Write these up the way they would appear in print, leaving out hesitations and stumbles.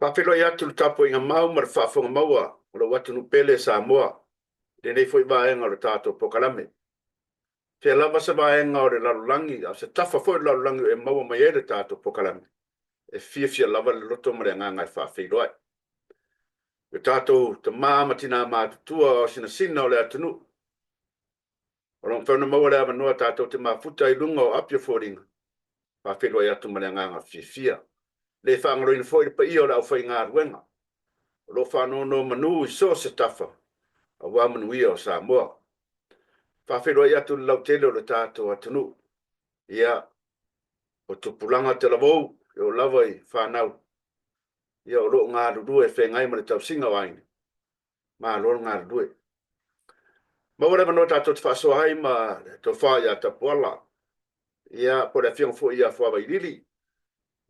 Faafeiloai atu i le tapuaiga mau ma le faafofoga maua o lou atunuu pele Samoa i lenei foi vaega o le tatou polokalame. Fea lava se vaega o le lalolagi, a o se tafa foi o le lalolagi o e maua mai ai le tatou polokalame, e fiafia lava le loto ma le agaga e faafeiloai. I o tatou tama ma tina matutua o aosinasina o le atunuu, o lo o mafai ona maua le avanoa tatou te mafuta i luga o api o foliga, faafeiloai atu ma le agaga fiafia. Le faagaloina foi le paia o le aufaigaluega o lo o faanonomanu i so o se tafa aua manuia o Samoa. Faafeiloai atu i le lautele o le tatou atunuu. Ia, o tupulaga talavou e oo lava i fanau, ia o lo o galulue e feagai ma le tausiga o aiga. Malo le galulue. Maua le avanoa tatou te faasoa ai ma le tofa ia Tapuala, ia po o le afioga foi ia Fuavailili,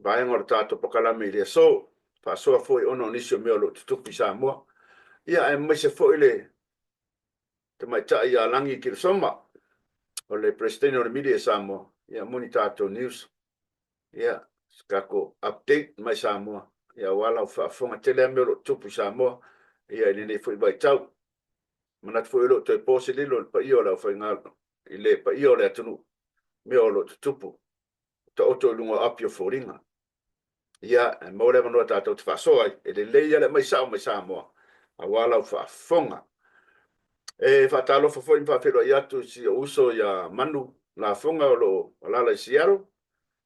vaega o le tatou polokalame i le aso, faasoa foi ona o nisi o mea o lo o tutupu i Samoa, ia aemaise foi le tamaitai ia Lagi Kilosoma, o le Peresetene o le Media Samoa, ia mo ni tatou news, ia se tatou update mai Samoa, ia aua lau faafofoga. Tele lava mea o lo o tutupu i Samoa, ia i lenei foi vaitau. Manatu foi e le o toe po se lilo i le paia o le aufaigaluega, i le paia o le atunuu, mea o lo o tutupu, taoto i luga o api o foliga. Ia, e maua le avanoa tatou te faasoa ai, e lelei lava le aumai sao mai Samoa, aua lau faafofoga. E faatalofa foi ma faafeiloai atu i si ou uso ia Manu Lafoga o lo o alaala i Seattle.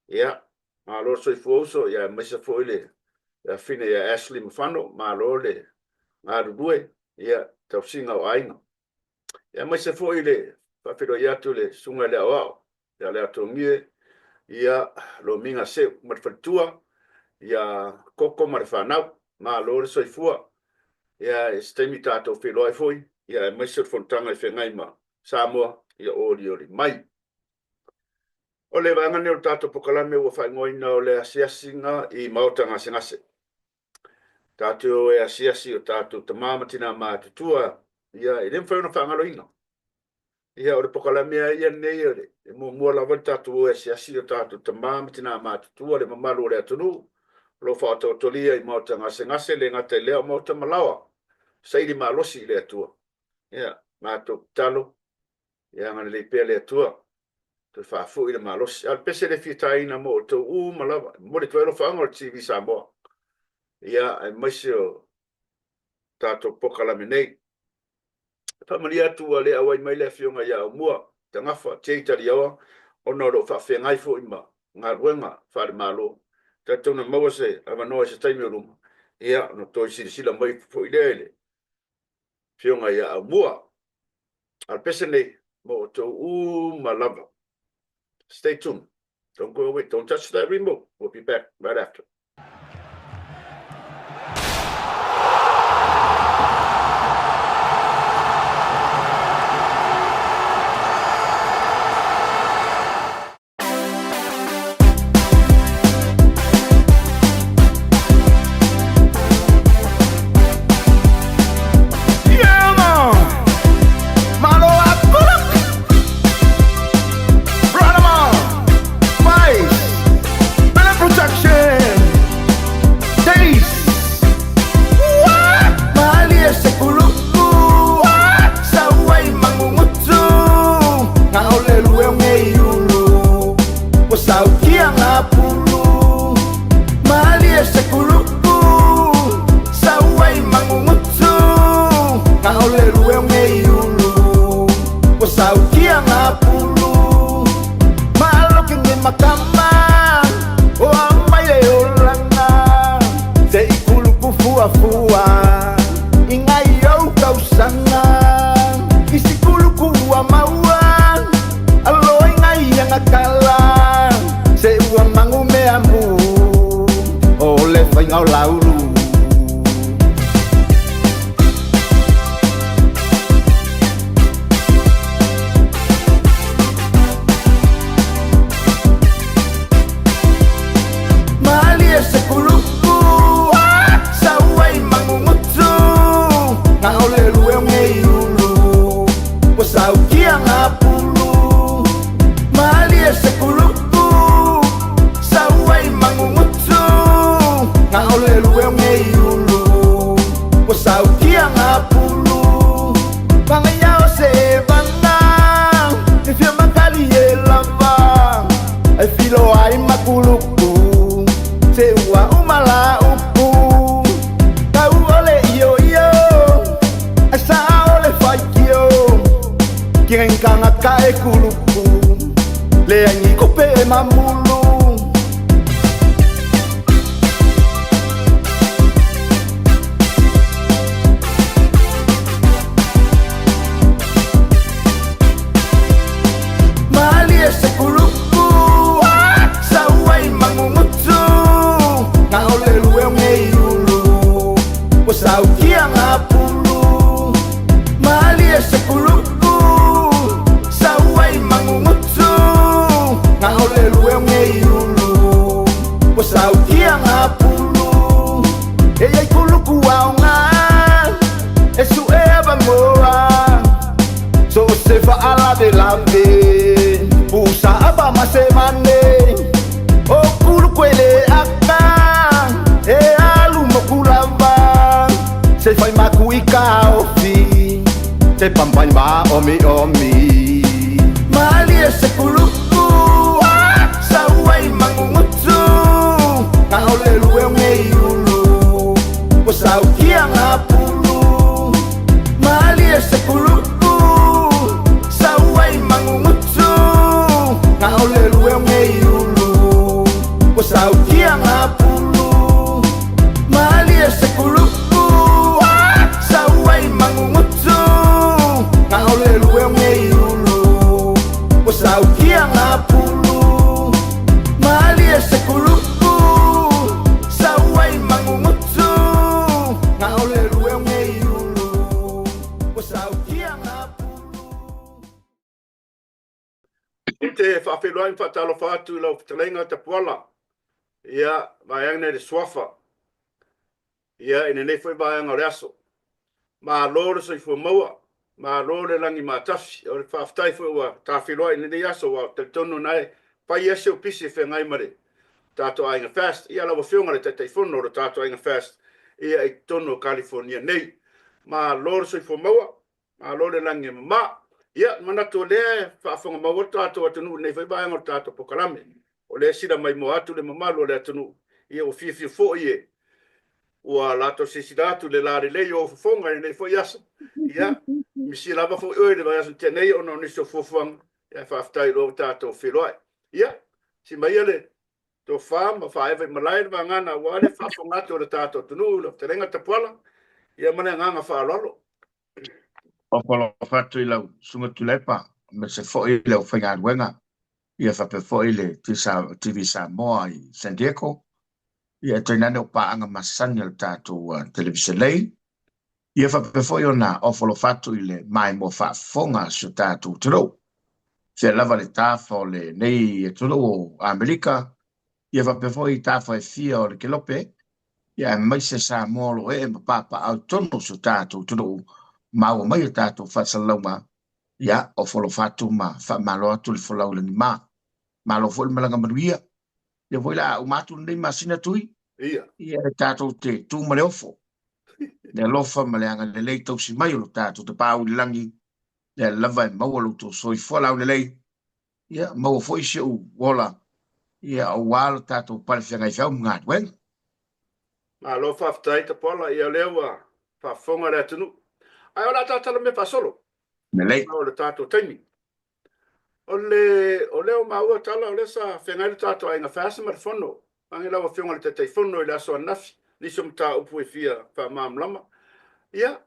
Ia, malo le soifua uso, ia aemaise foi le afafine ia Ashley Mafano, malo le galulue, ia, tausiga o aiga. Ia aemaise foi le faafeiloai atu i le Susuga i le Aoao ia Leatogie, ia Lomiga Seu ma le faletua, ia Koko ma le fanau, malo le soifua. Ia i se taimi tatou feiloai foi, ia aemaise o le fonotaga i feagai ma Samoa, ia olioli mai. O le vaega lenei o le tatou polokalame ua faaigoaina o le asiasiga i maota gasegase. Tatou o e asiasi o tatou tama ma tina matutua, ia e le mafai ona faagaloina. Ia, o le polokalame lava ia lenei, e muamua lava le tatou o e asiasi o tatou tama ma tina matutua, le mamalu o le atunuu, o lo o faataotolia i maota gasegase, le gata i lea o maota malaoa, saili malosi i le Atua. Ia, matou tatalo, ia agalelei pea le Atua, toe faafoi le malosi. A o le pese le fia taina mo outou uma lava, e momoli atu ai alofaaga o le TV Samoa, ia, aemaise o tatou polokalame nei. E faamalie atu ua le auai mai le Afioga ia Aumua Tagafa J. Taliaoa ona o lo o faafeagai foi ma galuega faale-Malo. Talitonu e maua se avanoa i se taimi o luma, ia ona toe silasila mai foi lea i le Afioga ia Aumua. A o le pese nei, mo outou uma lava. Stay tuned. Don't go away. Don't touch that remote. We'll be back right after. Yeah, man. Malo akula. Brother man. Vice. Billy Protection. Days. Malie se kuluku. Sauai mangungutu. Ngaolelu e ngeiulu. O saukia ngā pulu. Malie se kuluku. Sauai mangungutu. Ngaolelu e ngeiulu. O saukia ngā pulu. Malo ke nge makama. O amai e olanga. Te ikuluku fuafua. I ngai au kausanga. I sikuluku ua maua. Alo i ngai anga kala. Se ua mangu mea mu. O le whainga o laulu. Malie se kuluku. Sauai mangungutu. Ngaolelu e ngeiulu. O saukia ngā pulu. Malie se kuluku. Sauai mangungutu. Ngaolelu e mataupu Tau o le ioio Ae saa o le faitio Kirenkanga e kuluku Leai ni tupe e mamulu Malie se kuluku Sau ai mangungutu Na o le lue o ngei ulu Ua saukia ngā pulu Malie se kuluku Sau ai mangungutu Na o le lue o ngei ulu Ua saukia ngā pulu E ai kuluku aoga E suʻe avanoa So o se faalavelave Pusa ava ma se mane O kuluku e le aka E alu moku lava Se fai maku i kaofi Se pampai ma omi omi Malie se kuluku Sau ai mangungutu Na o le lue o ngei ulu Ua saukia ngā pulu Malie se kuluku Sau ai mangungutu Na o le lue o ngei ulu Ua saukia ngā pulu Malie se kuluku Sau ai mangungutu Na o le lue o ngei ulu Ua saukia ngā pulu Malie se kuluku Sau ai mangungutu Na o le lue o ngei ulu Ua saukia ngā pulu. Ou te faafeiloai ma faatalofa atu i lau fetalaiga Tapuala, ia, vaeane le suafa, ia, i lenei foi vaega o le aso. Malo le soifua maua, malo le lagi matafi. O le faafetai foi ua tafeiloai i lenei aso, aua ou te talitonu o na e fai lava si ou pisi e feagai ma le tatou aiga Fast. Ia, lau Afioga i le Taitaifono o le tatou aiga Fast, ia, i totonu o Kalifonia nei. Malo le soifua maua, Malo le lagi e mama. Ia, manatu o lea e faafofoga maua le tatou atunuu i lenei foi vaega o le tatou polokalame. O lea e sila maimoa atu le mamalu o le atunuu, ia ua fiafia foi e ua latou silasila atu i le lalelei o ou fofoga i lenei foi aso. Ia, misi lava foi oe i le vaiaso na tea nei ona o nisi o fuafuaga, ae faafetai o lea ua tatou feiloai. Ia, si maia le tofa ma faaeva i malae le vagana aua le faafofoga atu o le tatou atunuu i lau fetalaiga Tapuala, ia ma le agaga faaaloalo. Ofo atu i lau Susuga Tuilaepa aemaise foi le aufaigaluega ia faapea foi le TV Samoa i San Diego ia e tainane o paaga masani a le tatou televisenei ia faapea foi ona ofo alofa atu i le maimoa faafofoga a si o tatou atunuu. Fea lava le tafa o lenei atunuu o Amerika ia faapea foi tafa e fia o le Kelope ia aemaise Samoa o lo o ee ma papaaao i totonu o si o tatou atunuu, maua mai a tatou faasalalauga, ia, ofo alofa atu ma faamalo atu le folau i lagima. Malo foi le malaga manuia. Ia foi la a uma atu lenei masina Tui, Ia. ia e tatou te tu ma le ofo, le alofa ma le agalelei tausi mai o lo tatou Tapaau i le lagi, lea lava e maua lo outou soifua laulelei, ia maua foi si ou ola, ia aua lo tatou pale feagai feau ma galuega. Malo faafetai Tapuala, ia o lea ua faafofoga le atunuu. Ae o le a ta tala mea faasolo. Lelei. O le tatou taimi. O le, o lea ua maua tala, o lea sa feagai le tatou aiga FAST ma le Fono. Mange lau Afioga i le Taitaifono i le aso ananafi, nisi o mataupu e fia faamalamalama. Ia,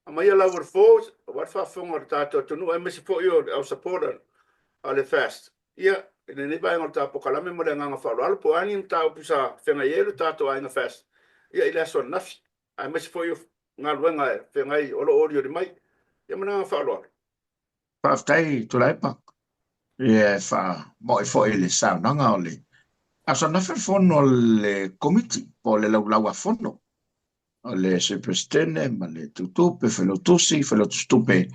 Aumaia lau o le fo, aua le faafofoga o le tatou atunuu aemaise foi o le au supporter a le FAST. Ia, i lenei vaega o le ta polokalame ma le agaga faaaloalo, po o a ni mataupu sa feagai ai lo tatou aiga FAST, ia i le aso ananafi, aemaise foi o galuega e feagai o lo o olioli mai. Ia ma le agaga faaaloalo. Faafetai Tuilaepa. Ia e faamaoi foi i le saunoaga o le aso ananafi o le fono a le Komiti po o le Laulau a Fono o le Sui Peresetene ma le Teutupe, Failautusi, Failautusitupe,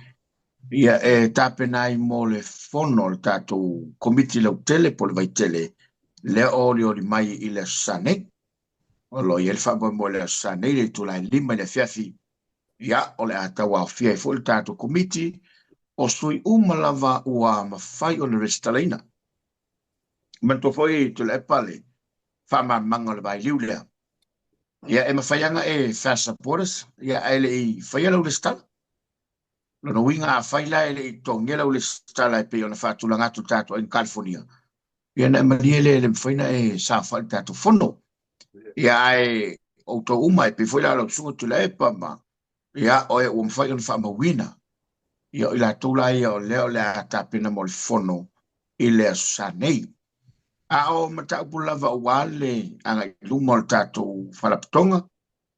ia e tapena ai mo le fono a le tatou Komiti Lautele po o le Vaitele lea o olioli mai i le Aso Sa nei. O lo o i ai le faamoemoe i le Aso Sa nei i le itula e 5 i le afiafi, ia o le a tauaofia ai foi le tatou Komiti o sui uma lava ua mafai ona resitalaina. Manatua foi Tuilaepa le faamalamalamaga o le vailiu lea. Ia, e mafai lava ona e fast supporters, ia, ae le i faia lau resitala. Lona uiga afai la e le i totogia lau resitala e pei ona faatulaga atu le tatou aiga California, ia ona e malie lea e le mafai ona e saofai i le tatou fono. Ia ae outou uma e pei foi la o lau susuga Tuilaepa ma ia oe ua mafai ona faamauina. Ia o i latou la ia o lea o le a tapena mo le fono i le Aso Sa nei. A o mataupu lava aua le agai i luma o le tatou Faalapotopotoga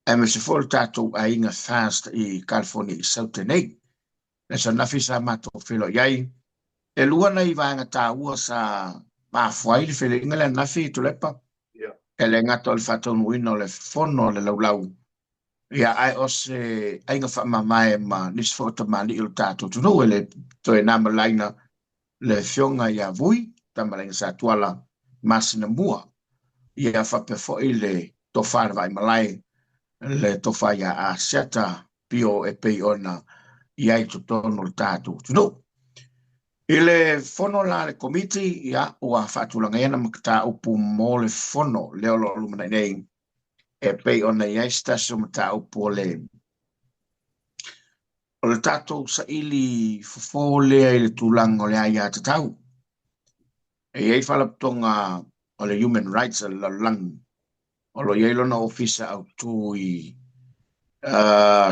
aemaise foi o le tatou aiga FAST i California i Saute nei. Le aso ananafi sa matou feiloai ai, e lua nai vaega taua sa mafua ai le feiloaiga lea ananafi Tuilaepa, e le gata o le faataunuuina o le fono a le laulau, ia ae o se aiga faamamae ma nisi foi o tamalii o le tatou atunuu e le toe na ma le laina le afioga ia Vui Tamalaiga Satuala masina mua, ia faapea foi le Tofa le Vaaimalae, le Tofa ia Asiata Pio e pei ona i ai i totonu o le tatou atunuu. I le fono la a le Komiti, ia, ua faatulagaina ana mataupu mo le fono lea o lo o lumanai nei, e pei ona i ai se tasi o mataupu o le O le tatou saili fofo lea i le tulaga o le aiatatau. E i ai faalapotopotoga o le Human Rights a le lalolagi o lo o i ai lona ofisa autu i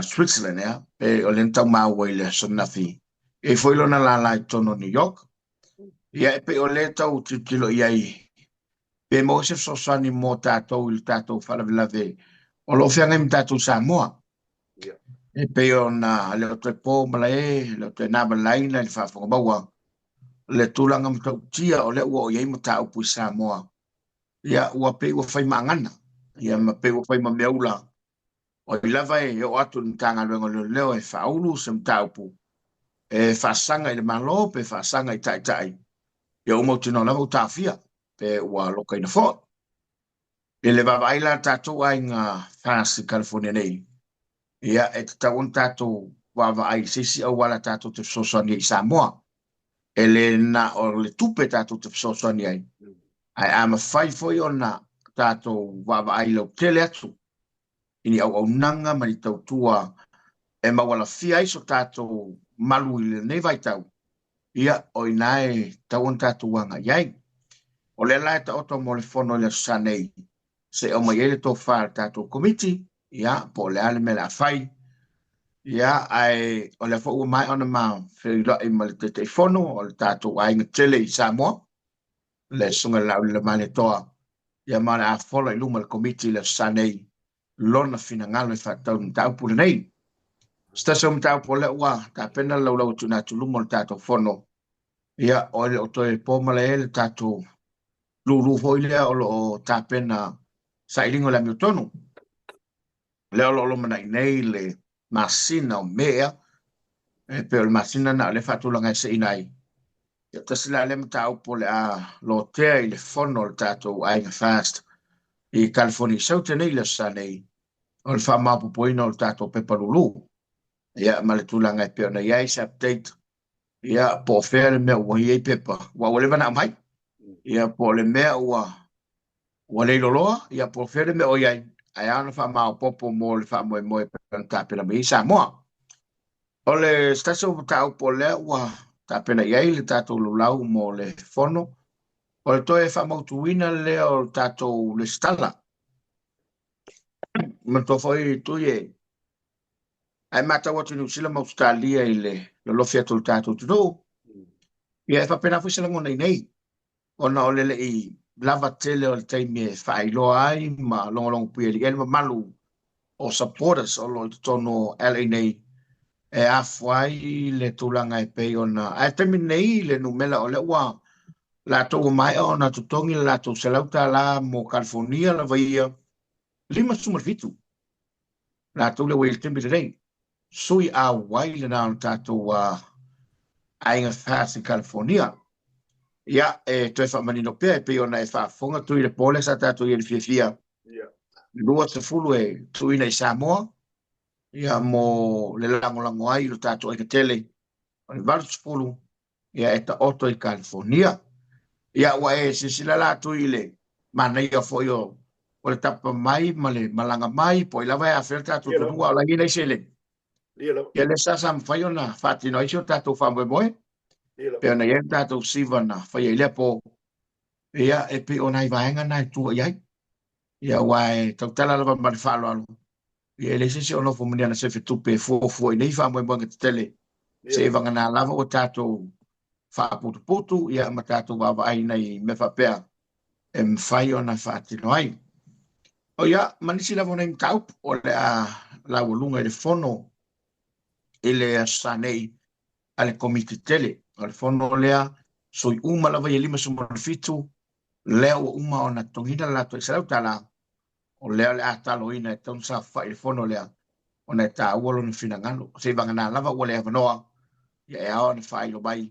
Switzerland ea, pe o lea na tau maua i le aso ananafi. E i ai foi lona lala i totonu o New York. Ia e pei o lea e tau tilotilo i ai pe maua se fesoasoani mo tatou i le tatou faalavelave o lo o feagai ma tatou i Samoa. E pei ona le o toe po malae, le o toe na malaina i le faafofoga maua le tulaga matautia o lea ua oo i ai mataupu i Samoa. Ia, ua pei ua fai maagana, ia ma pei ua fai ma meaula. O ai lava e oo atu i le Matagaluega o Leoleo e faaulu se mataupu e faasaga i le Malo pe faasaga i taitai, ia ua mautinoa lava ua taofia pe ua lokaina foi. I le vaavaai la a tatou aiga FAST i California nei, ia e tatau ona tatou vaavaai i se isi auala tatou te fesoasoani ai i Samoa. E le na o le tupe tatou te fesoasoani ai, ae a mafai foi ona tatou vaavaai lautele atu i ni auaunaga ma ni tautua e maualafia ai so tatou malu i lenei vaitau, ia, o i ina e tatau ona tatou agai i ai. O lea la e taoto mo le fono i le Aso Sa nei, se i aumai ai le tofa a le tatou Komiti, ia, po o le a le mea o le a fai, ia, ae o lea foi ua maea ona ma feiloai ma le Taitaifono o le tatou aiga tele i Samoa, le Susuga i le Laulelei Malietoa, ia ma o le a fola i luma le Komiti i le Aso Sa nei lona finagalo e faatatau i le mataupu lenei. Se tasi o mataupu o lea ua tapena le laulau e tuuina atu i luma o le tatou fono, ia, o le o toe po malae le tatou lulu foi lea o lo o tapena sailiga o le amiotonu. Lea o lo o lumanai nei le masina o Me ea, e pei o le masina lena o lea e faatulagaeseina ai. Ia, tasi la lea mataupu o le a lotea i le fono a le tatou aiga FAST i California i Saute nei i le Aso Sa nei, o le faamaopoopoina o le tatou pepa lulu. Ia, ma le tulaga e pei ona i ai se update, ia, po o fea le mea ua i ai pepa, aua ua leva ona aumai. Ia, po o le mea ua Ua le loloa, ia po o fea le mea o i ai, ae ao ona faamaopoopo mo le faamoemoe e pei ona tapena mai ai Samoa. O le se tasi o mataupu o lea ua tapena i ai le tatou laulau mo le fono, o le toe faamautuina lea o le tatou resitala. Manatua foi Tui e ae matau atu i Niu Sila ma Ausetalia i le lolofi atu o le tatou atunuu, ia e faapena foi se lagona i nei. ona o le le i lava tele o le taimi e faailoa ai ma logologo puialii ai le mamalu o supporters o lo o i totonu o LA nei e afua ai le tulaga e pei ona ae taimi nei le numera o lea ua latou ua maea ona totogi le latou $100 mo California lava ia 57 latou lea ua i le taimi lenei sui auai lena o le tatou aiga FAST i California. Ia, e toe faamanino pea e pei ona e faafofoga Tui i le po lea sa tatou i ai i le fiafia. 20 e tuuina i Samoa ia mo le lagolago ai i lo tatou aiga tele. O le 80 ia e taoto i California. Ia ua e silasila la Tui i le manaia foi o O le tapa mai ma le malaga mai, po o ai lava e afea le tatou atunuu, a o la e i ai nai seleni. Ia lea sa sa mafai ona faatino ai si o tatou faamoemoe, pei ona i ai le tatou siva na faia i lea po. Ia, e pei o nai vaega na e tua i ai. Ia, aua e tautala lava ma le faaaloalo, ia e leai se isi o nofo ma ni ana sefe tupe e fuafua i nei faamoemoega tetele, seivagana lava ua tatou faaputuputu ia ma tatou vaavaai i nai mea faapea e mafai ona faatino ai. O ia, ma nisi lava o nai mataupu o le a laualuga i le fono i le Aso Sa nei a le Komiti tele. O le fono lea, sui uma lava ia 57, lea ua uma ona totogiina le latou $100, o lea o le a taloina e tatau ona saofafai i le fono lea, ona e taua lona finagalo. Seivagana lava ua le avanoa, ia e ao ona faailo mai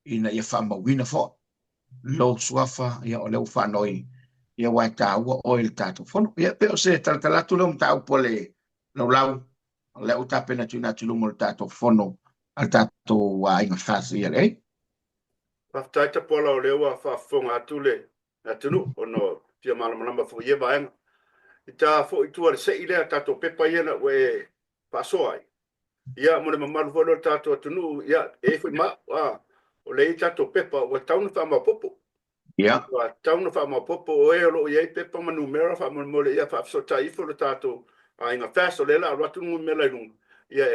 ina ia faamauina foi lou suafa, ia o lea ua faanoi, ia aua e taua oe i le tatou fono. Ia pei o se talatala atu lea o mataupu a le laulau, o lea ua tapena e tuuina atu i luma o le tatou fono a le tatou aiga FAST-ELA. Faafetai Tapuala o lea ua faafofoga atu le atunuu ona fia malamalama foi i ia vaega. I ta foi i tua i le sei lea, tatou pepa ia na ua e faasoa ai, ia mo le mamalu foi lea o le tatou atunuu, ia e i ai foi ma au, a, o lea e i ai tatou pepa ua tatau ona faamaopoopo. Ua tatau ona faamaopoopo o e o lo o i ai pepa ma numera faamolemole ia faafesootai ifo le tatou aiga FAST, o lea o le a alu atu le numera i luga, ia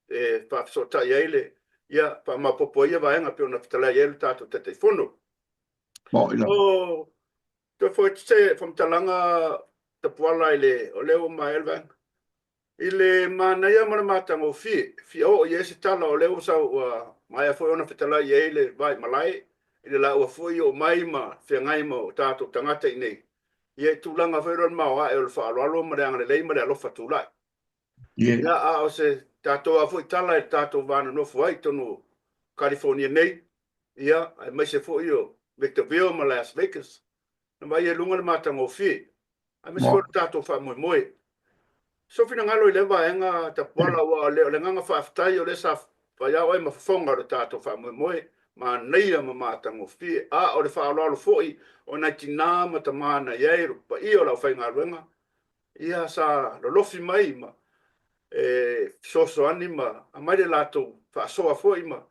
e faafesootai ai le, ia faamaopoopo ai ia vaega e pei ona fetalai ai le tatou Taitaifono. O toe foi se faamatalaga Tapuala i le, o lea ua maea le vaega. I le manaia ma le matagofie, fia oo i ai se tala o lea ua sau ua maea foi ona fetalai i ai le Vaimalae i le laua foi oo mai ma feagai ma o tatou tagata i inei, ia i tulaga foi lea o le maoae o le faaaloalo ma le agalelei ma le alofa tulai. Ia, a o se tatou lava foi tala i le tatou va nonofo ai i totonu o California nei, ia, aemaise foi o Victorville ma Las Vegas, na vaai ai i luga le matagofie, aemaise foi o le tatou faamoemoe. Sou finagalo i lea vaega Tapuala, aua o le agaga faafetai o lea sa fai lava oe ma fofoga o le tatou faamoemoe, manaia ma matagofie, a o le faaaloalo foi o nai tina ma tama na i ai, le paia o le aufaigaluega, ia sa lolofi mai ma e fesoasoani ma aumai le latou faasoa foi ma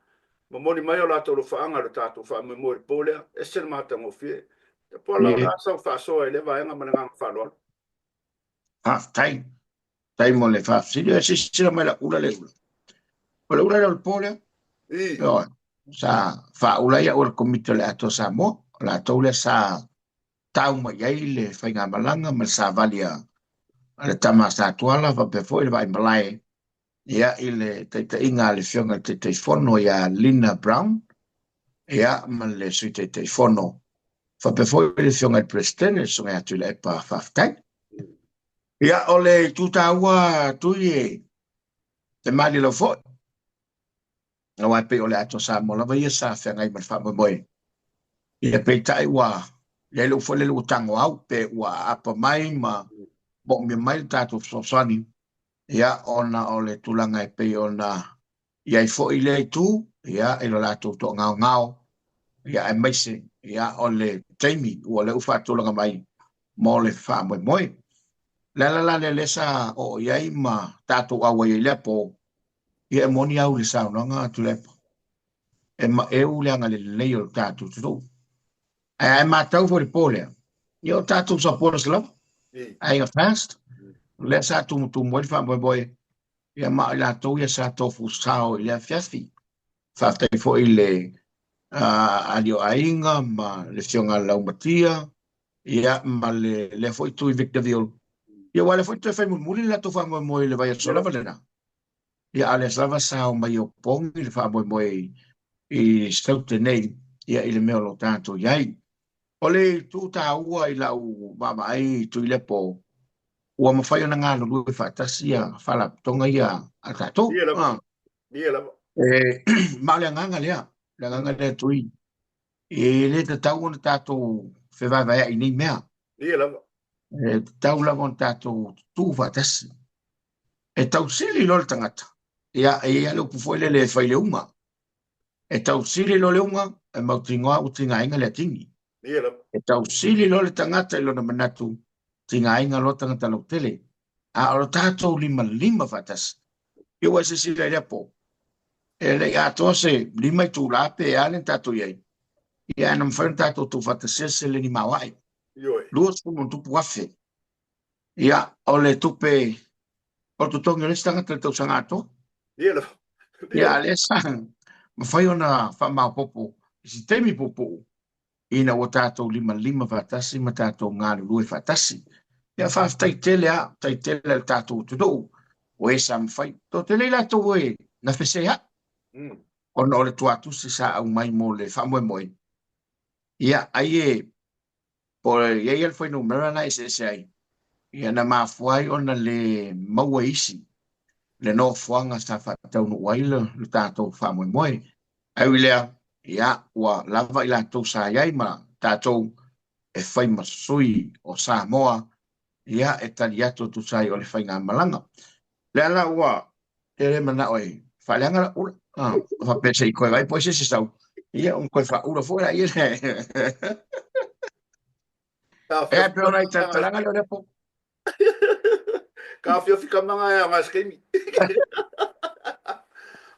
momoli mai o latou alofaaga i le tatou faamoemoe i le po lea. Ese le matagofie. Tapuala, o le a sau faasoa i lea vaega ma le agaga faaaloalo. Faafetai. Faafetai mo le faafesili. Ia silasila mai la ula le ula. O le ula lea o le po lea. Ioe. Sa faaula ai au e le Komiti o le Atoa Samoa. O latou lea sa tau mai ai le faigamalaga ma le savali a le tama a Sa Tuala faapea foi le Vaaimalae ia i le taitaiga a le Afioga i le Taitaifono ia Lina Brown ia ma le Sui Taitaifono faapea foi le Afioga i le Peresetene le Susuga ia Tuilaepa. Faafetai. Ia o le itu taua Tui e malilau foi aua e pei o le Atoa Samoa lava ia sa feagai ma le faamoemoe. Ia peitai ua i ai lou foi lele ua tago au pe ua aapa mai ma moomia mai le tatou fesoasoani, ia ona o le tulaga e pei ona i ai foi lea itu, ia i lo latou toagaogao, ia aemaise ia o le taimi ua lea ua faatulaga mai mo le faamoemoe. O le ala la lea lea sa oo i ai ma tatou auai ai i lea po, Ia e moni au i le saunoaga a Tuilaepa, e maeu le agalelei o le tatou atunuu. Ae a e matau foi i le po lea, ia o tatou supporters lava, aiga FAST, o lea sa tumutumu ai le faamoemoe, ia ma o i latou ia sa tofu sao i le afiafi. Faafetai foi i le alii o aiga ma le Afioga ia Laumatia, ia ma le lea foi itu i Victorville. Ia aua o lea foi toe fai mulimuli le latou faamoemoe i le vaiaso lava lena. Ia a o lea lava sa o mai opogi le faamoemoe i Saute nei, ia i le mea o lo o tatou i ai. O le itu taua i lau vaavaai i Tuilepo, ua mafai ona galulue faatasi ia faalapotopotoga ia a tatou. Ia lava. Ia lava. Ma o le agaga lea, le agaga lea Tui, e le tatau ona tatou fevaevaeai i nei mea. Ia lava. E tatau lava ona tatou tutu faatasi. E tausili loa le tagata, ia, e i ai lava le upu foi lele e fai le uga. E tausili loa le uga, e mautinoa ua tigaina le atigi. Ia lava. E tausili loa le tagata i lona manatu, Tigaina loa tagata lautele, a o lo tatou limalima faatasi. Ia ua e silasila i lea po, e le i atoa se lima itula pe a lea na tatou i ai, ia ae na mafai ona tatou tuufaatasia se seleni maoae, Ioe. $20,000+. Ia, o le tupe o le totogi o le isi tagata i le tausaga atoa. Ia lava. Ia, a lea sa mafai ona faamaopoopo i se taimi puupuu ina ua tatou limalima faatasi ma tatou galulue faatasi. Ia faafetai tele a, faafetai tele a le tatou atunuu o e sa mafai. Toatele i latou e na feseai ona o le tuatusi sa aumai mo le faamoemoe. Ia ai e po o i ai le fuainumera na eseese ai, ia na mafua ai ona le maua isi le nofoaga sa faataunuu ai le tatou faamoemoe. Ae ui i lea, ia, ua lava i latou sa i ai ma tatou e fai ma sui o Samoa, ia, e tali atu e tusa ai o le faigamalaga. Lea la ua tele manao e faaleaga lau ula, a, faapea se i toe vaai po o ai se isi sau, ia, ona toe faaula foi lea. E pei ona i talatalaga lea o lea po. Ka awhiawhi ka manga e a ngā skeimi.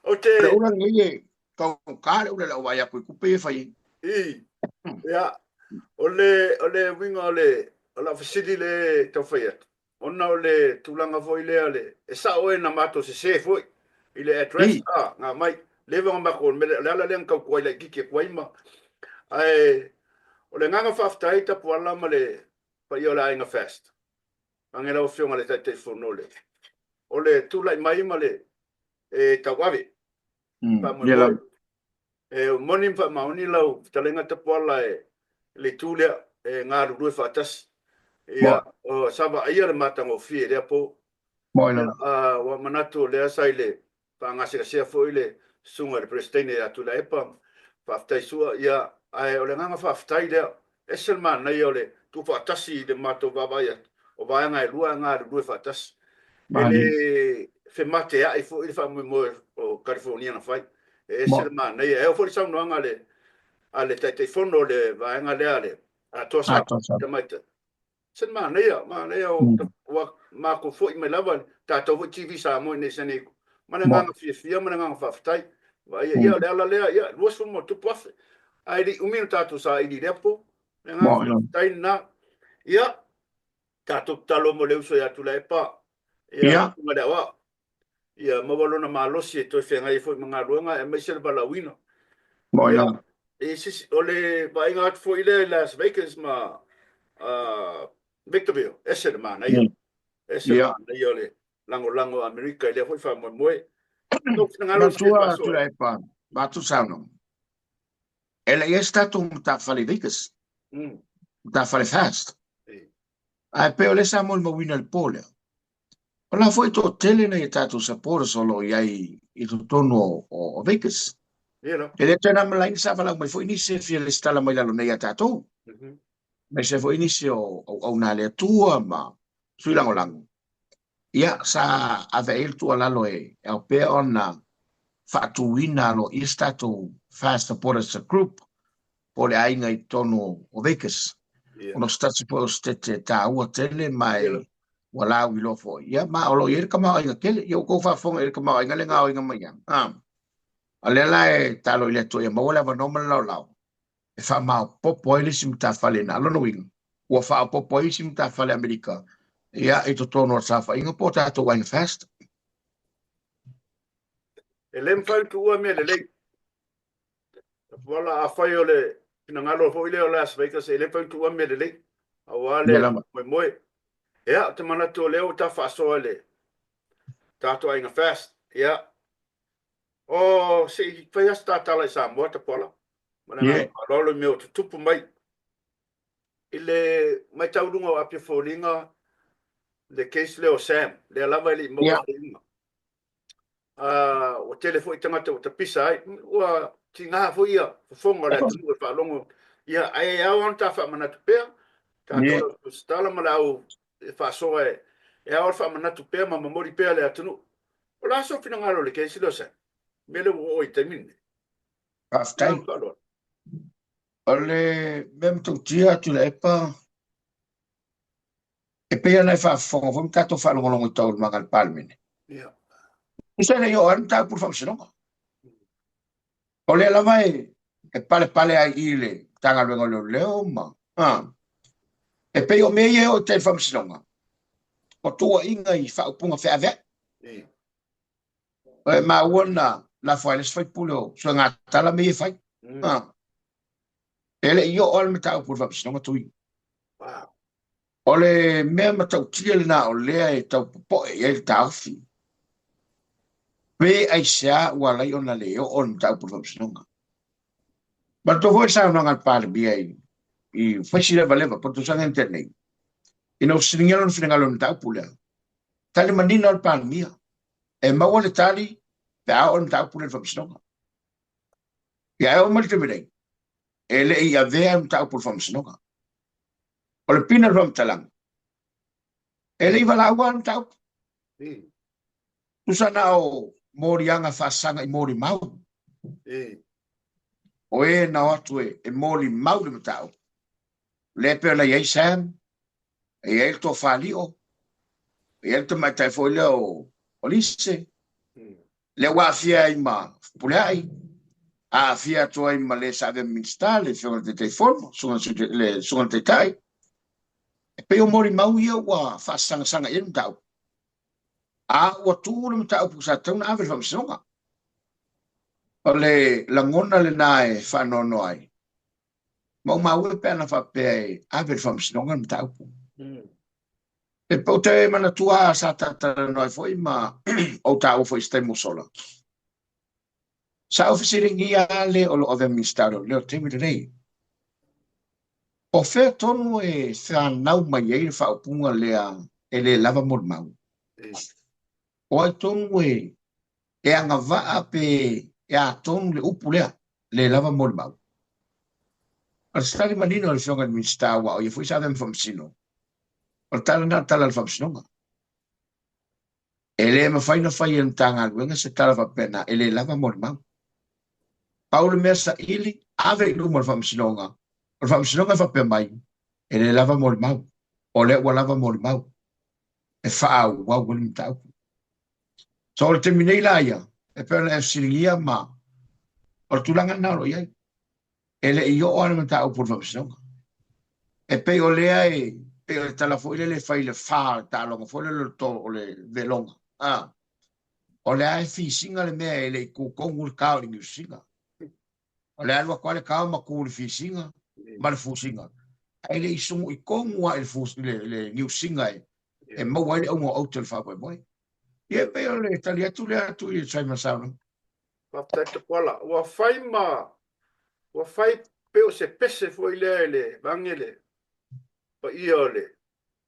O te... Le ula nei e kau ka le ula le au vai aku i kupe e whai. I, ia, o le, o le winga o le, o la fesili le tau whai atu. Ona o le tulaga foi lea le, e sao e na matou sese foi i le address, I. a, ngā mai, leva nga matou, o le ala lea na tau tuai laitiiti atu ai ma, ae, o le agaga faafetai Tapuala ma le paia o le aiga Fast. Age lau Afioga i le Taitaifono o le o le tulai mai ma le e tauave. Faamoemoe. E moni ma faamaoni lau fetalaiga Tapuala e le itu lea e galulue faatasi. Ia, o, sa vaaia le matagofie i lea po. Ia, ua manatu o lea sa i le faagasegasea foi le susuga i le Peresetene ia Tuilaepa, faafetai Sua, ia, ae o le agaga faafetai lea, ese le manaia o le tuufaatasi i le matou vaavaai atu, o vaega e lua e galulue faatasi. E le fematea'i foi le faamoemoe o Kalifonia na fai. E ese le manaia. E oo foi le saunoaga a le, a le Taitaifono o le vaega lea a le Atoa Samoa, Tamaitai, Se manaia, manaia ua matou foi mai lava tatou foi TV Samoa i nei San Diego. Ma le agaga fiafia ma le agaga faafetai. Vaaia ia o le ala lea, ia 20+. Ae le i umi ona tatou saili i lea po. Le agaga faafetai lena. Ia, tatou tatalo mo le uso ia Tuilaepa. Ia, ma le aoao. Ia maua lona malosi e toe feagai ai foi ma galuega aemaise le valaauina. Ia, e sisi, o le vaaiga atu foi lea i Las Vegas ma uh, Victorville, ese le manaia. Ese le manaia o le lagolago a Amerika i lea foi faamoemoe. Lou finagalo se Matua faasoa. Tuilaepa, matou saunoa. E le i ai se tatou matafale i Vegas. Matafale fast. Ae pei o lea sa molimauina i le po lea. O la foi toatele nai a tatou supporters o lo o i ai i totonu o Vegas. E le toe na malaina sa valaau mai foi nisi e fia lesitala mai lalo nei ia tatou. Aemaise foi nisi o auauna a le Atua ma sui lagolago. Ia, sa ave ai le tuualalo e ao pea ona faatuina aloaia se tatou Fast Supporters Group po o le aiga i totonu o Vegas. Ona o se tasi foi o setete taua tele ma e ua lauiloa foi. Ia, ma o lo o i ai le tamaoaiga tele. Ia, ua outou faafofoga i le tamaoaiga le gaoiga mai ai. A, o lea la e tatalo i le Atua ia maua le avanoa ma le laolao e faamaopoopo ai le isi matafale na. O lona uiga, ua faaopoopo ai isi matafale Amerika ia, i totonu o le saofaiga po o tatou aiga fast. E le mafai ona tuua mea lelei. Tapuala, afai o le finagalo foi lea o Las Vegas, e le mafai ona tuua mea lelei, aua le moemoe. Ia, ou te manatu o lea ua ta faasoa i le tatou aiga fast. Ia, o se i fai lava se ta tala i Samoa, Tapuala, ma le agaga faaaloalo i mea o tutupu mai i le matau luga o Apia Foliga, le case lea o Sam, lea lava e le i maua se iuga. ua tele foi tagata ua tapisa ai, ua tiga foi ia fofoga o le atunuu e faalogo, ia, ae e ao lava ona ta faamanatu pea, tatou le au tusitala ma le au faasoa e, e ao le faamanatu pea ma momoli pea le atunuu. O le a sou finagalo i le case lea o Sam? Mea lea ua oo i le taimi lenei. Faafetai. O le mea matautia Tuilaepa, E pei ona e faafofoga foi ma tatou faalogologo i taualumaga a le Palemene. Ia. Tusa e le i oo ai le mataupu i le Faamasinoga. O lea lava e, e palepale ai i le Matagaluega o Leoleo ma... A, e pei o mea ia e oo i tai i le Faamasinoga, o tuuaiga i faaupuga feaveai. E maua na lafo ai le isi faipule o Suegatala mea ia e fai. A, e le i oo lava le mataupu i le Faamasinoga Tui. O le mea matautia lena o lea e tau popoe i ai le taofi. Pe aisea ua ala ai ona le oo le mataupu i le faamasinoga. Manatua foi le saunoaga a le Palemia i, i faisi levaleva po o le tausaga na tea nei, ina ua fesiligia lona finagalo i le mataupu lea. Tali manino le Palemia, e maua le tali pe a oo le mataupu lea i le faamasinoga. Ia e oo mai le taimi nei, e le i avea le mataupu i le faamasinoga. O le pina o le faamatalaga, e le i valaua le mataupu. Tusa na o moliaga faasaga i molimau. O e na o atu e, e molimau le mataupu. Lea pei ona i ai Sam, e i ai le tofa Lio, e i ai le tamaitai foi lea o, o Lise, lea ua aafia ai ma Fepuleai, aafia atu ai ma le sa avea Minisita, le Afioga i le Taitaifono, le Susuga i le Taitai. E pei o molimau ia ua faasagasaga i ai le mataupu. A ua tuu le mataupu sa tatau ona ave i le Faamasinoga. O le lagona lena e faanoanoa ai. Maumau e pe ana faapea e ave i le Faamasinoga le mataupu. E ou te manatua sa talatalanoa ai foi ma ou taua foi i se taimi ua sola. Sa ou fesiligia le o lo o avea Minisita o Leoleo i le taimi lenei. O fea tonu e fanau mai ai le faaupuga lea e le lava molimau? O ai tonu e e agavaa pe e a tonu le upu lea, le lava molimau? O le tali manino a le Afioga i le Minisita aua o ia foi sa avea ma Faamasino, o le tala lena o le tala a le Faamasinoga. E le mafai ona fai e le Matagaluega se tala faapena e le lava molimau. Pau le mea saili, ave i luma o le Faamasinoga, o le Faamasinoga e faapea mai, e le lava molimau, o lea ua lava molimau e faaauau ai le mataupu. So o le taimi nei la ia, e pei ona e fesiligia ma o le tulaga lena o lo o i ai. E le i oo lava le mataupu i le faamasinoga. E pei o lea e pei o le tala foi lele e fai i le fa o le taaloga foi lele o le to o le veloga. A, o lea e fisiga le mea e le i ku tonu le kao i le niusiga. O le alu atu lava le kao ma ku i le fisiga ma le fusiga. Ae le i sugu'i tonu lava i le fus, le, le niusiga e, e maua ai le auga o aute o le faamoemoe. Ia e pei o le tali atu lea atu i Simon Saunoga. Faafetai Tapuala. Ua fai ma ua fai pei o se pese foi lea i le vaeane le paia o le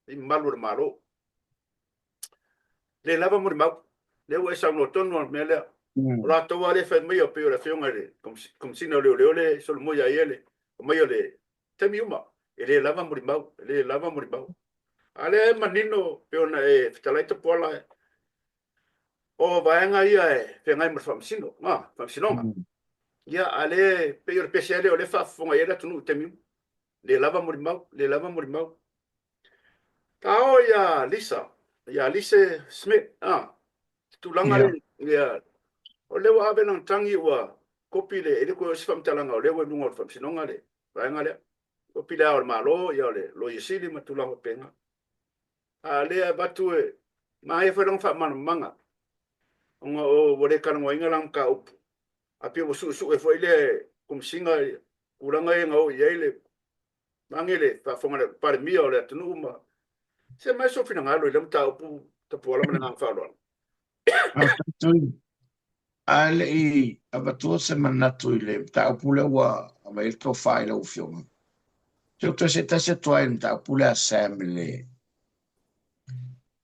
i mamalu o le Malo. Le lava molimau. Lea ua e saunoa tonu lava i le mea lea. O latou lava lea e fai mai pei o le afioga i le Komesina o Leoleo lea e solomua ia ia le aumai o le taimi uma. E le lava molimau, e le lava molimau. A lea e manino pei ona e fetalai Tapuala, o vaega ia e feagai ma le faamasino, a, faamasinoga. Ia, a lea e pei o le pese lava lea o lea e faafofoga i ai le atunuu i taimi uma. Le lava molimau, le lava molimau. Ta o ia Lisa, ia Lise Smith, a, tulaga Ia. le, ia, o lea ua ave lana tagi ua kopi le, e le toe o se faamatalaga o lea ua i luga o le faamasinoga le vaega lea. Kopi le Ao o le Malo, ia o le Loia Sili ma tulaga faapena. A o lea e avatu e manaia foi lana faamalamalamaga ona o ua le talanoaina lana mataupu, a pei ua suesue foi lea e Komesina tulaga ia na oo i ai le vaeane le faafofoga a le Palemia o le atunuu ma se aumai sou finagalo i lea mataupu Tapuala ma le agaga faaaloalo. Faafetai Tui. A e le i avatua se manatu i le mataupu lea ua aumai ai le tofa i lau Afioga, se ou toe see tasi atu ai i le mataupu lea a Sam i le,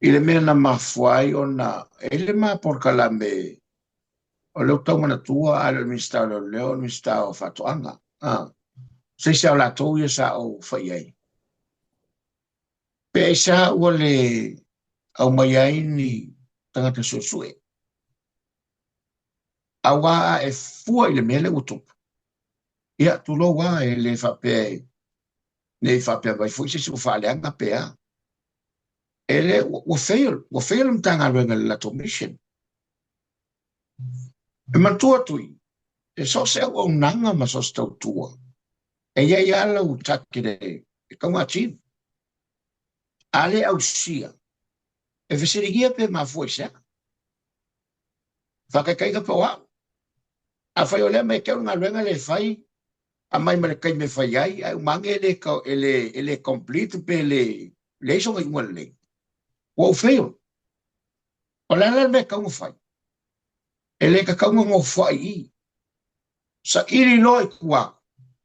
i le mea na mafua ai ona e i ai le ma polokalame o lea ou tau manatua a le o le Minisita o Leoleo, o le Minisita o Faatoaga. A, se isi lava o latou ia sa ou fai i ai. Pe aisea ua le aumai ai ni tagata suesue? Aua a e fua i le mea lea ua tupu, ia, tulou lava, e le faapea ne i faapea mai foi se isi ua faaleaga pe a. E le, ua fail, ua fail le Matagaluega i le latou mission. E manatua Tui, e so o se auaunaga ma so o se tautua, e i ai lava lau target e tatau ona achieve. A le ausia, e fesiligia pe mafua i se a? Faataitaiga pe o au. Afai o lea mea e te au le galuega lea e fai, aumai ma le taimi e fai ai, ae uma ane e le, e le, e le complete pe le leai sona iuga lelei, ua ou fail. O le a la le mea e tatau ona fai? E le tatau ona nofoai i i. Saili loa i tua,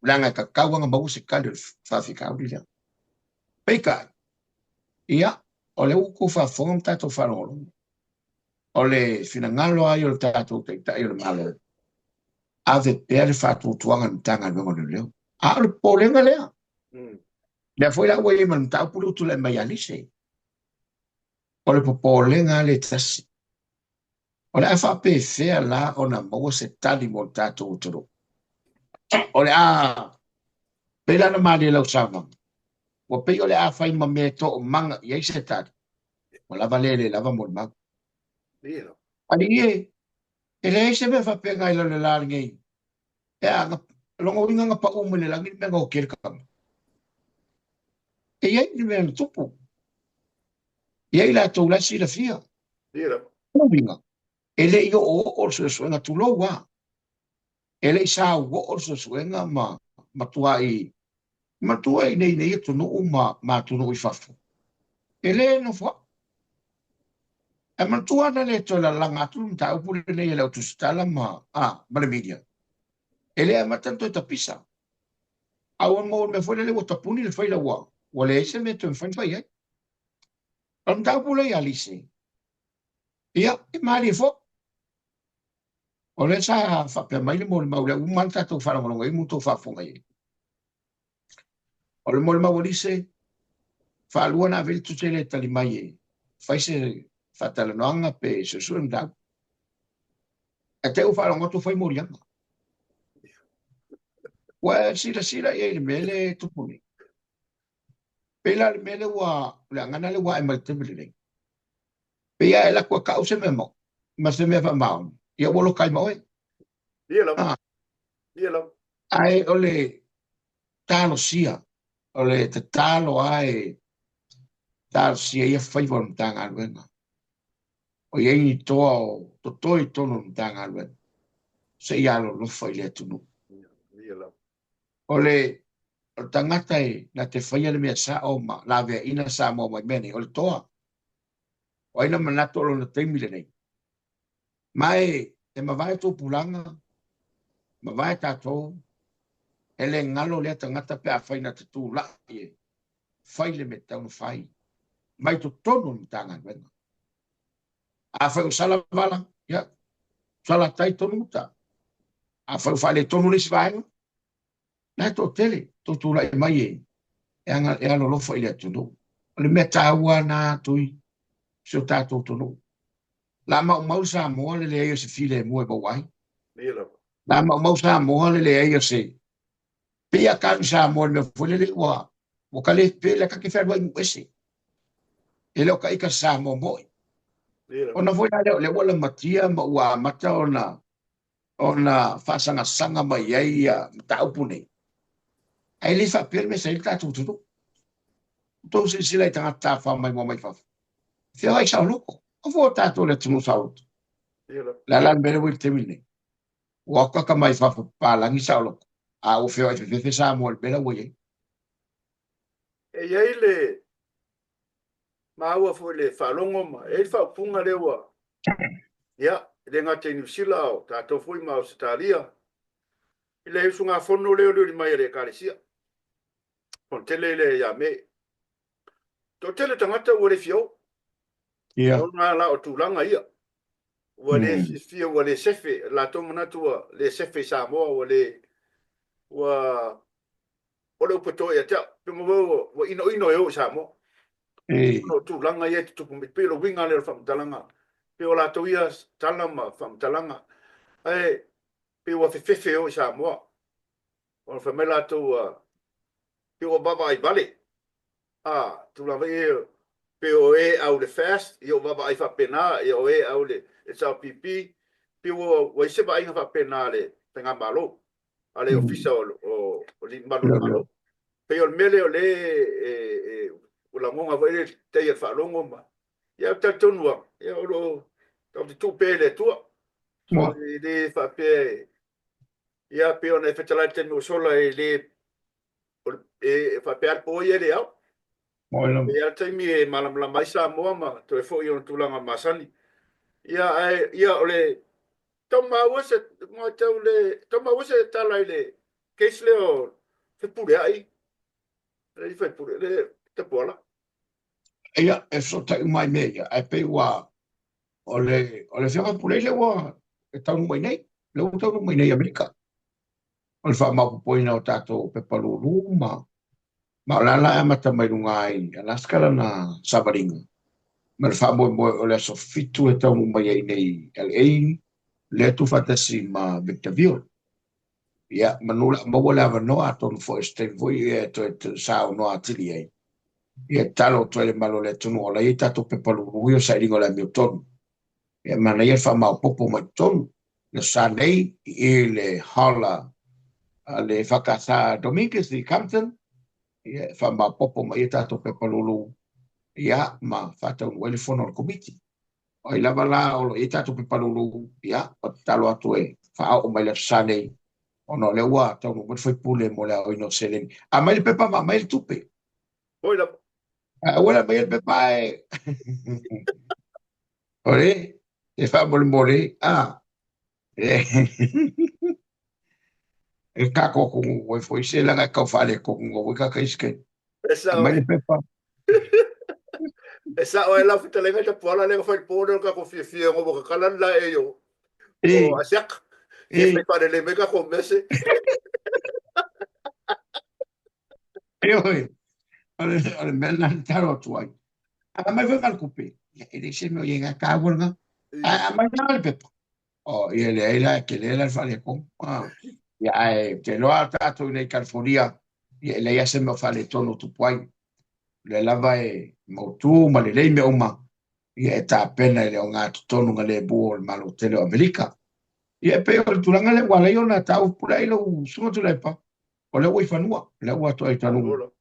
leaga e tatau lava ona maua se tali o le faafitauli lea. Peitai, ia, o lea ua outou faafofoga ma tatou faalogologo, o le finagalo lava ia o le tatou Taitai o le Malo, ave pea le faatuatuaga i le Matagaluega o Leoleo. A o le popolega lea. Lea foi la ua i ai ma le mataupu lea ua tulai mai ia Lise. O le popolega lava lea e tasi. O le a faapefea la ona maua se tali mo le tatou atunuu? O le a pei la ona malie lau saunoaga, ua pei o le a fai ma mea e toomaga i ai se tali, ua lava lea e le lava molimau. Alii e, e leai se mea faapena i lalo le la lenei. E a, na, lona uiga na pau mai le lagi le mea na oti ai le tama. E i ai le mea na tupu. E i ai latou la e silafia. Lona uiga, e le i oooo le suesuega, tulou lava. E le i sauoo le suesuega ma matuai matua i nei nei atunuu ma ma atunuu i fafo. E le nofoaʻi. Ae manatua ana le toe lalaga atu le mataupu lenei e le au tusitala ma, a, ma le media. E le amata ona toe tapisa. A ua maua le mea foi lele ua tapuni le faila ua, ua leai se mea e toe mafai ona fai ai. O le mataupu lea ia Lise, ia, e malie foi. O lea sa faapea mai le molimau lea, ua uma lava le tatou faalogologo i ai ma outou faafofoga i ai. O le molimau a Lise, faalua ona ave i le tusi e le tali mai e fai se faatalanoaga pe suesue le mataupu. Ae te i ua faalogo atu ua fai moliaga. Ua e silasila i ai i le mea lea e tupu nei. Pei la le mea lea ua, le agana lea ua ae mai i le taimi lenei. Pei a e alu atu e tau se mea moni ma se mea faamaoni, ia ua loka ai ma oe. Ia lava. Ah. Ia lava. Ae o le talosia, o le tatalo lava e talosia ia faiva o le Matagaluega. O i ai ni toa o totoe i totonu o le Matagaluega se i alolofa i le atunuu. Ia lava. O le o le tagata e na te faia le mea sao ma laveaiina Samoa mai mea nei, o le toa. O ai na manatu o lona taimi lenei? Ma e, e mavae tupulaga, mavae tatou, e le galo lea tagata pe afai na te tulai e fai le mea e tatau ona fai mai totonu o le Matagaluega. Afai ua sala vala, ia, sala tai tonu uta. Afai ua faaletonu le isi vaega, la e toatele tou tulai mai e, e, aga, e alolofa i le atunuu. O le mea taua na Tui, si o tatou atunuu. La maumau Samoa le leai o se filemu e maua ai. La maumau Samoa le leai o se pei a kanu Samoa le mea foi lele ua ua ka le pe le ka ke fealuai nuu ese. E le o ka ika Samoa moi. Ona foi la lea o lea ua lamatia ma ua amata ona ona faasagasanga mai ai ia mataupu nei. Ae le faapea le mea sa i ai le tatou atunuu. Outou silasila i tagata tafafao maimoa mai fafo. Feoai saoloto. Aua o tatou le atunuu saoloto. Le a la le mea lea ua i le taimi lenei? Ua okaka mai fafo papalagi saoloto, a ua feoai fefefe Samoa i le mea la ua i ai. E i ai le maua foi le faalogo ma e i ai le faaupuga lea ua, ia, e le gata i Niu Sila a o tatou foi ma Ausetalia, i le usugafono lea e uliuli mai a le Ekalesia, Fonotele lea ia Me. Toatele tagata ua le fia o. Ia. Ona la o tulaga ia. Ua le fiafia, ua le sefe, latou manatu ua le sefe i Samoa, ua le, ua, o le upu e toa ia te au, pe ma ua, ua inoino e o i Samoa. Ona o tulaga ia e tutupu mai, pei o le uiga lea o le faamatalaga, pei o latou ia tala ma faamatalaga, ae pei ua fefefe e o i Samoa. Ona fai mai latou, ua, pei ua vaavaai vale. A, tulaga foi ia. Pe o e au le FAST, ia ua vaavaai faapena, ia o e au le HRPP, pei ua ua i ai se vaaiga faapena a le Faigamalo, a le Ofisa o o Alii Mamalu o le Malo. Pei o le mea lea o lea e e ua lagona foi le tai a le faalogo ma ia ou te talitonu lava, ia o lo o tatou te tuu pea i le Atua. So e le faapea ia pei ona e fetalai i le taimi ua sola e le e faapea lava le po ia e le ao. E i ai lava le taimi e malamalama ai Samoa ma toe foi i ona tulaga masani. Ia, ae, ia, o le tau maua se, tau le, tau maua se tala i le case lea o Fepuleai, le faipule, le Tapuala. Ia, e fesootai uma i mea ia, ae pei ua, o le, o le Afioga Fepuleai lea ua e taunuu mai nei, lea ua taunuu mai nei i Amerika. O le faamaopoopoina o tatou pepa lulu ma ma o la la e amata mai luga ai Alaska lana savaliga ma le faamoemoe o le aso 7 e taunuu mai ai nei LA lea tuufaatasi ma Victorville. Ia, manu la maua le avanoa atonu foi se taimi foi e toe saunoa atili ai. Ia tatalo atu ai le malo o le atunuu o la e i ai tatou pepa lulu ia o sailiga o le amiotonu. Ia manaia le faamaopoopo mai totonu. Le sa nei i le hall a le EFKS Dominguez i Compton, ia e faamaopoopo mai ai tatou pepa lulu ia ma faataunuu ai le fono a le Komiti. O ai lava la o lo o i ai tatou pepa lulu, ia, o tatalo atu e faaoo mai le aso Sa nei, ona o lea ua taunuu mai le faipule mo le aoina o seleni. Aumai le pepa ma aumai le tupe. Oi lava. Aua le aumaia le pepa ae. Ore, e faamolemole, a. E kako ko ngoi foi se langa e kau whale ko ngoi ka kai ske. E sao Aumai le e. pepa. E sao ai lau fetalaiga i Tapuala lea na fai le po lea o le tatou fiafia ina ua tatala le laei o E, o Asiata. Fia e, fai faalelei mai tatou mese. e oi. O le, o le mea lena na tatalo atu ai. Aumai foi ma le tupe. Ia, e leai se mea o i ai, taua lena. Ae aumai la le pepa. O, ia leai la, e tele la le faaletonu. Ah. Ia, ae te iloa tatou i nei California, ia e leai lava se mea o faaletonu o tupu ai. O lea lava e mautu ma lelei mea uma, ia e tapena i le ogatotonu na lemu o le Malo tele o Amerika. Ia e pei o le tulaga lea ua ala ai ona taua pule ai lau susuga Tuilaepa, o lea ua i fanua, o lea ua toe taunuu.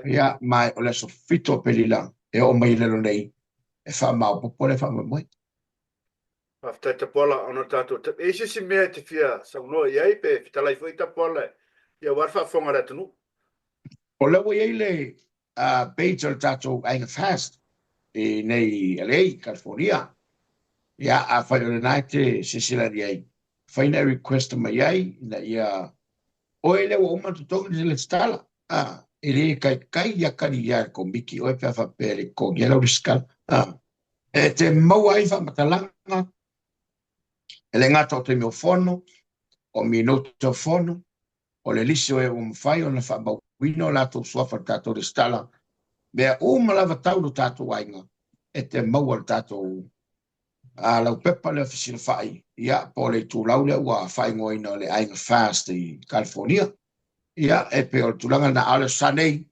Ia, ma o le aso 7 o Aperila e oo mai i lalo nei e faamaopoopo le faamoemoe. Faafetai Tapuala ona o tatou taimi. E i ai se isi mea e te fia saunoa i ai pe fetalai foi Tapuala ia aua le faafofoga a le atunuu? O lea ua i ai le page o le tatou Aiga Fast i nei LA, California. Ia, afai o lena e te silasila i ai, fai na e request mai ai ina ia oe lea ua uma ona totogi le lesitala, e le taitai ia kali ia le Komiti oe pe a faapea e le totogia lau lesitala. E te maua ai faamatalaga, e le gata o taimi o fono, o minute o fono, o le lisi o e ua mafai ona faamauina o latou suafa i le tatou lesitala, mea uma lava tau lo tatou aiga, e te maua i le tatou laupepa lea fesilafai, ia, po o le itulau lea ua faaigoaina o le Aiga Fast i California. Ia, e pei o le tulaga lena, a o le aso Sa nei,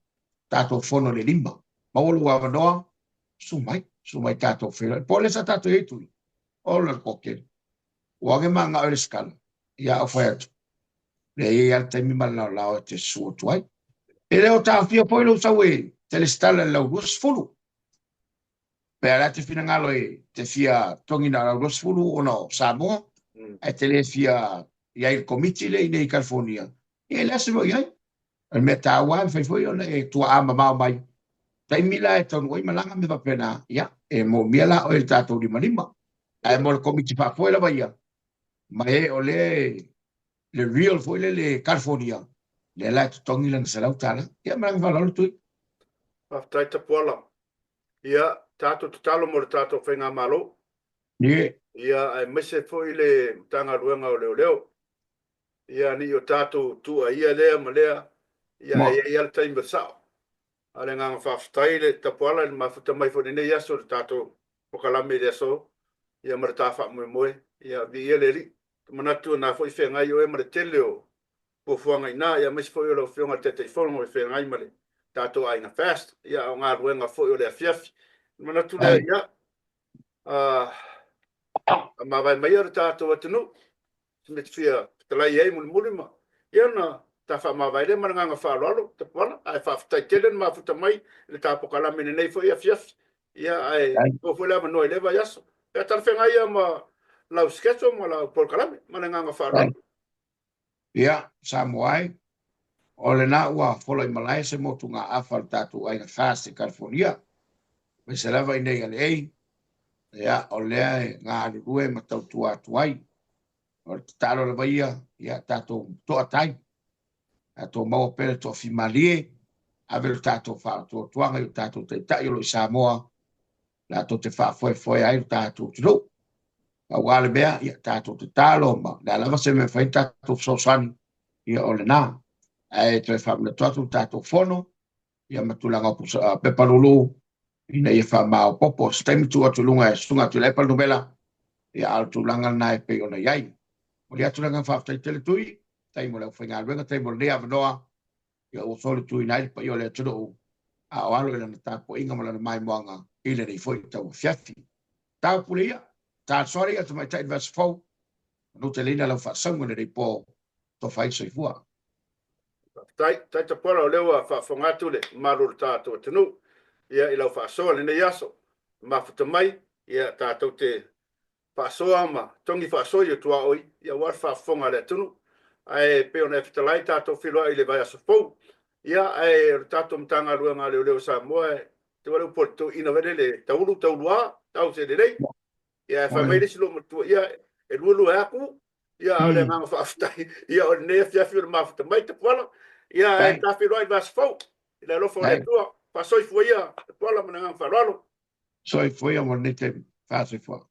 tatou fono i le 5. Maua lou avanoa, susu mai, susu mai tatou feiloai. Po o lea sa tatou i ai Tui, ola le toatele. Ua age manao i le sikala, ia au fai atu, lea e i ai lava le taimi ma le laolao e te susu atu ai. E le o taofia foi lou sau e te lesitala i le lau 20. Pe a le te finagalo e te fia togi na o lau 20 ona o Samoa, ae te le fia i ai i le komiti lea i nei i California, ia e leai se mea o i ai. O le mea taua e mafai foi ona e tuaa mamao mai. Taimi la e taunuu ai malaga ma mea faapena, ia, e moomia la oe i le tatou limalima. Ae mo le komiti faafoe lava ia, ma e o lea le real foi lele California, lea la e totogi lana $100. Ia ma le agaga faaaloalo Tui. Faafetai Tapuala. Ia, tatou tatalo mo le tatou Faigamalo. Ie. Ia, aemaise foi le Matagaluega o Leoleo. Ia, ne i o tatou tuuaia lea ma lea, ia, ae i ai lava le taimi o le sao. A o le agaga faafetai le Tapuala i le mafuta mai foi i lenei aso i le tatou polokalame i le aso, ia ma le ta faamoemoe. Ia, viia le Alii. Ou te manatu o lena foi e feagai oe ma le tele o fuafuaga i ina, aemaise foi o lau Afioga i le Taitaifono e feagai ma le tatou Aiga Fast, ia a o galuega foi o le afiafi. Manatu lea, ia, a mavae mai le tatou atunuu, se mea e te fia fetalai ai mulimuli ma, ia ona ta faamavae lea ma le agaga faaaloalo, Tapuala, ae faafetai tele le mafuta mai i le ta polokalame i lenei foi afiafi. Ia, ae maua foi le avanoa i lea vaiaso. Pe a talafeagai ia ma lau schedule ma lau polokalame ma le agaga faaaloalo. Ia, Samoa e, o lena ua fola i malae se motugaafa a le tatou aiga FAST i California, aemaise lava i inei i LA, ia, o lea e galulue ma tautua atu ai. O le tatalo lava ia, ia tatou toatai, tatou maua pea le toafimalie, ave le tatou faatuatuaga i o tatou taitai o lo o i Samoa, latou te faafoefoea ai lo tatou atunuu. Aua le mea, ia tatou tatalo ma le a lava se mea e mafai ona tatou fesoasoani, ia o lena. Ae toe faamanatu atu le tatou fono, ia ma tulaga o pepa lulu, ina ia faamaopoopo. Se taimi tuu atu i luga e Susuga Tuilaepa le numera, ia a o le tulaga lena e pei ona i ai. Momoli atu le agaga faafetai tele Tui, faafetai mo le aufaigaluega, faafetai mo lenei avanoa, ia ua solituina ai le paia o le atunuu a o alo i lana tapuaiga ma lana maimoaga i lenei foi tauafiafi. Tau pule ia, talosoa ia tamaitai i le vaiaso fou, manu teleina lau faasauga i lenei po, tofa ai le soifua. Faafetai, faafetai Tapuala o lea ua faafofoga atu le mamalu o le tatou atunuu ia i lau faasoa i lenei aso. Mafuta mai ia tatou te faasoa ma togi faasoa i o tuaoi ia aua le faafofoga a le atunuu. Ae pei ona e fetalai tatou feiloai i le vaiaso fou. Ia ae o le tatou Matagaluega a Leoleo o Samoa e te iloa le upu a le toeaina foi lele e taulu tauluā tau se lelei. Ia ae fai mai le isi loomatua ia e luelue aku ia a o le agaga faafetai ia o lenei afiafi o le mafuta mai Tapuala. Ia ae ta feiloai i le vaiaso fou i le alofa o le Atua. Faasoifua ia Tapuala ma le agaga faaaloalo. Soifua ia mo lenei taimi. Faasoifua.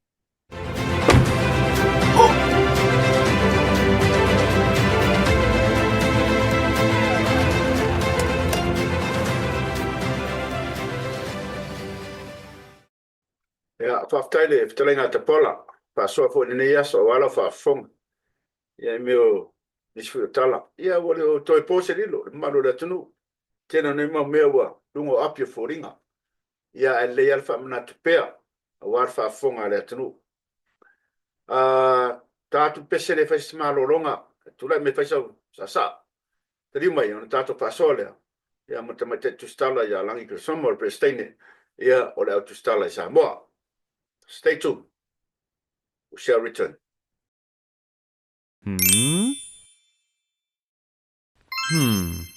Ia, faafetai le fetalaiga a Tapola, faasoa foi i lenei aso aua lau faafofoga. Ia, i mea o nisi foi o tala. Ia, ua le o toe po se lilo i le mamalu o le atunuu. Tele o nei mau mea ua luga o api o foliga. Ia, ae lelei lava le faamanatu pea aua le faafofoga a le atunuu. A ta atu pese le fai se malologa, tulai mai fai sau saasaa. Taliu mai ona tatou faasoa lea ia ma le tamaitai tusitala ia Lagi Keresoma o le Peresetene ia o le au tusitala i Samoa. Stay tuned. We shall return. Hmm. Hmm.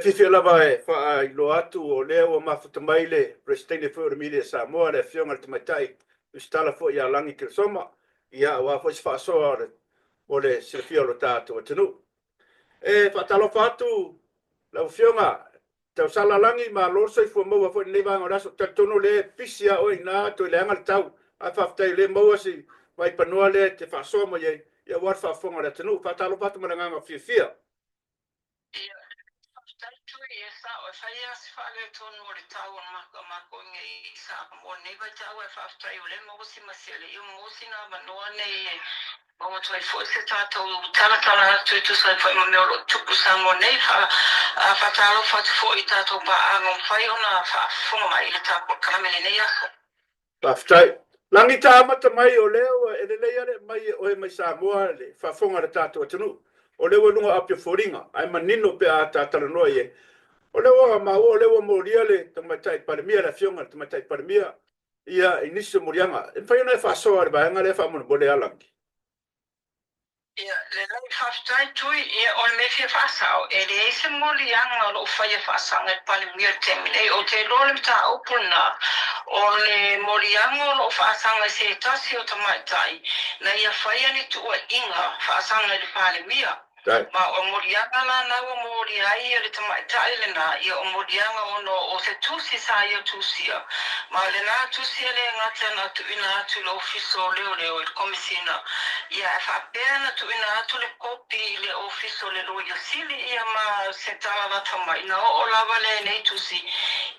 fiafia lava e faailoa atu o lea ua mafuta mai le Peresetene foi o le Media Samoa, le Afioga i le Tamaitai Tusitala foi ia Lagi Keresoma, ia aua foi se faasoa mo le silafia o lo tatou atunuu. E faatalofa atu lau Afioga Tausala Lagi, malo le soifua maua foi i lenei vaega o le aso. Ou te talitonu o lea e pisi lava oe i ina toe leaga le tau, ae faafetai o lea e maua si vaipanoa lea e te faasoa mai ai, ia aua le faafofoga a le atunuu. Faatalofa atu ma le agaga fiafia. Ia, faafetai Tui, e sao, e fai lava si faaletonu o le tau o le matou i Samoa i lenei vaitau, ae faafetai o lea e maua si masele, ia maua sina avanoa nei e Maua atu ai foi se tatou talatala atu e tusa ai foi ma mea o lo o tupu i Samoa nei. Faatalofa atu foi i tatou paaga ua mafai ona faafofoga mai i le tatou polokalame i lenei aso. Faafetai. Lagi ta amata mai o lea ua e lelei lava le aumai e oe mai Samoa le faafofoga a le tatou atunuu. O lea ua i luga o api o foliga, ae manino pe a ta talanoa i ai. O lea ua maua o lea ua molia le Tamaitai Palemia, le Afioga i le Tamaitai Palemia Ia, i nisi o moliaga. E mafai ona e faasoa i le vaega lea faamolemole a Lagi? Ia, lelei, faafetai Tui. Ia, o le mea e fia faasao, e leai se moliaga o lo o faia faasaga e le Palemia i le taimi nei. Ou te iloa o le mataupu lena, o le moliaga o lo o faasaga i se tasi o tamaitai na ia faia ni tuuaiga faasaga i le Palemia. Ma o moliaga la na ua molia ai ia le tamaitai lena, ia o moliaga ona o se tusi sa ia tusia. Ma o lena tusi e le gata na tuuina atu i le Ofisa o Leoleo i le Komesina, ia ae faapea na tuuina atu le kopi i le Ofisa o le Loia Sili, ia ma se tala lata mai, na oo lava lenei tusi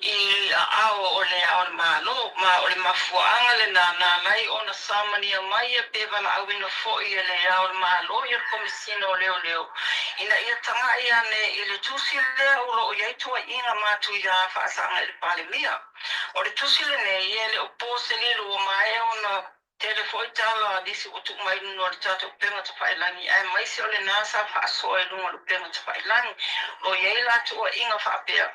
i aao o le Ao o le Malo. Ma o le mafuaaga lena na ala ai ona samania mai ia pe valaauina foi e le Ao o le Malo ia le Komesina o Leoleo ina ia taga'i ane i le tusi lea o lo o i ai tuaiga matuia faasaga i le Palemia. O le tusi lenei, e le o po se lilo ua maea ona tele foi tala a nisi ua tuu mai i luga o le tatou upega tafailagi aemaise o lena sa faasoa i luga o le upega tafailagi. O lo o i ai la tuuaiga faapea.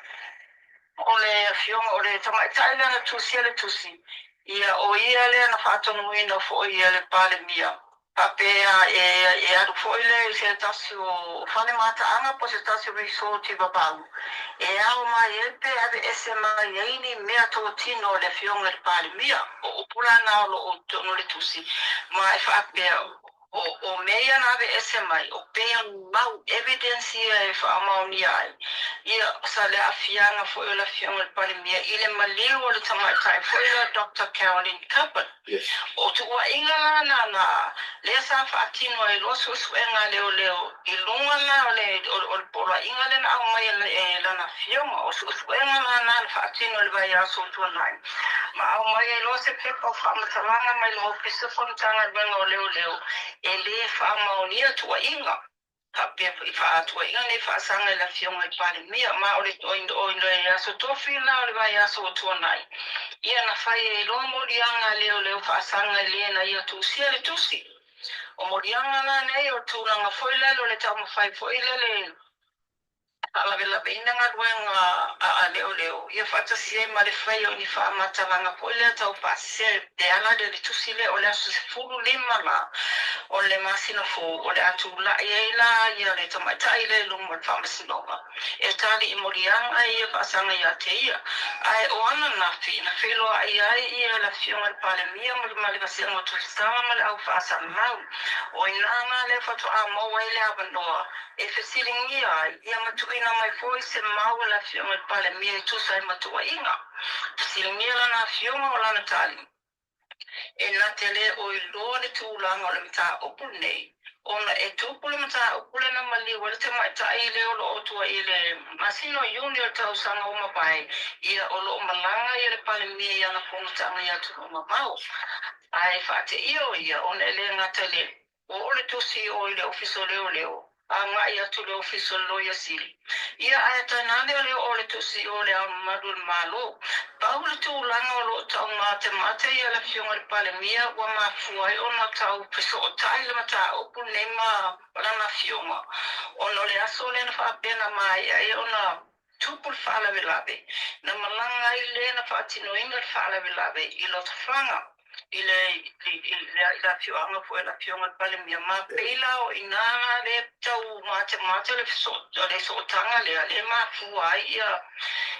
O le afioga, o le tamaitai lea na tusia le tusi, ia, o ia lea na faatonuina foi e le Palemia, faapea e, e alu foi lea i se tasi o fale mataaga po o se tasi o resort i Vavau, e ao mai ai pe aveese mai ai ni mea totino a le afioga i le Palemia. O upu la na o lo o i totonu o le tusi, ma e faapea, O, o mea ia na aveese mai, o pea mau evidence ia e faamaonia ai, ia, sa le aafiaga foi o le Afioga i le Palemia i le maliu o le tamaitai foi lea Doctor Caroline Cubbon. O tuuaiga la na, na, lea sa faatino ai loa suesuega a leoleo i luga la o le, o, o le poloaiga lea na aumai e lana afioga. O suesuega la na na faatino i le vaiaso ua tuanai, ma aumai ai loa se pepa o faamatalaga mai le Ofisa o Matagaluega o Leoleo e le faamaonia tuuaiga faapea foi faatuaiga nei faasaga i le Afioga i le Palemia. Ma o le o le aso tofi la o le vaiaso ua tuanai, ia na fai ai loa moliaga a leoleo faasaga i le na ia tusia le tusi. O moliaga la nei o le tulaga foi lele o le taumafai foi lele Faalavelaveina galuega a leoleo ia faatasi ai ma le faia o ni faamatalaga foi lea tau faasese e ala lea i le tusi lea o le aso 15 la o le masina fou o le a tulai ai la ia le tamaitai lea i luma o le faamasinoga e tali i moliaga ia faasaga ia te ia. Ae o ananafi na feiloai ai ia le afioga i le Palemia ma le Vasega o Tusitala ma le Au Faasalalau. O ina la lea faatoa maua ai le avanoa e fesiligia ai, ia ma tuuina mai foi se mau a le Afioga i le Palemia e tusa ai ma tuuaiga. Fesiligia lana afioga o lana tali, E na te le o iloa le tulaga o le mataupu lenei, ona e tupu le mataupu lea na maliu ai le tamaitai lea o lo o tua i le masina o Iuni o le tausaga ua mavae, ia o lo o malaga ia le Palemia i ana fonotaga i atunuu mamao. Ae faateia o ia ona e le gata i le Ua oo le tusi i o i le Ofisa o Leoleo, agai atu i le Ofisa o le Loia Sili. Ia, ae tainane o le oo o le tusi i o i Le Ao Mamalu o le Malo. Pau le tulaga o lo o taumatemate ia le Afioga i le Palemia ua mafua ai ona tau fesootai le mataupu lenei ma lana afioga, ona o le aso lea na faapea na maea ai ona tupu le faalavelave, na malaga ai le na faatinoina le faalavelave i Lotofaga. I le i i le afioaga foi a le Afioga i le Palemia, ma pei la o i ina lea tau matemate le le sootaga lea, lea e mafua ai ia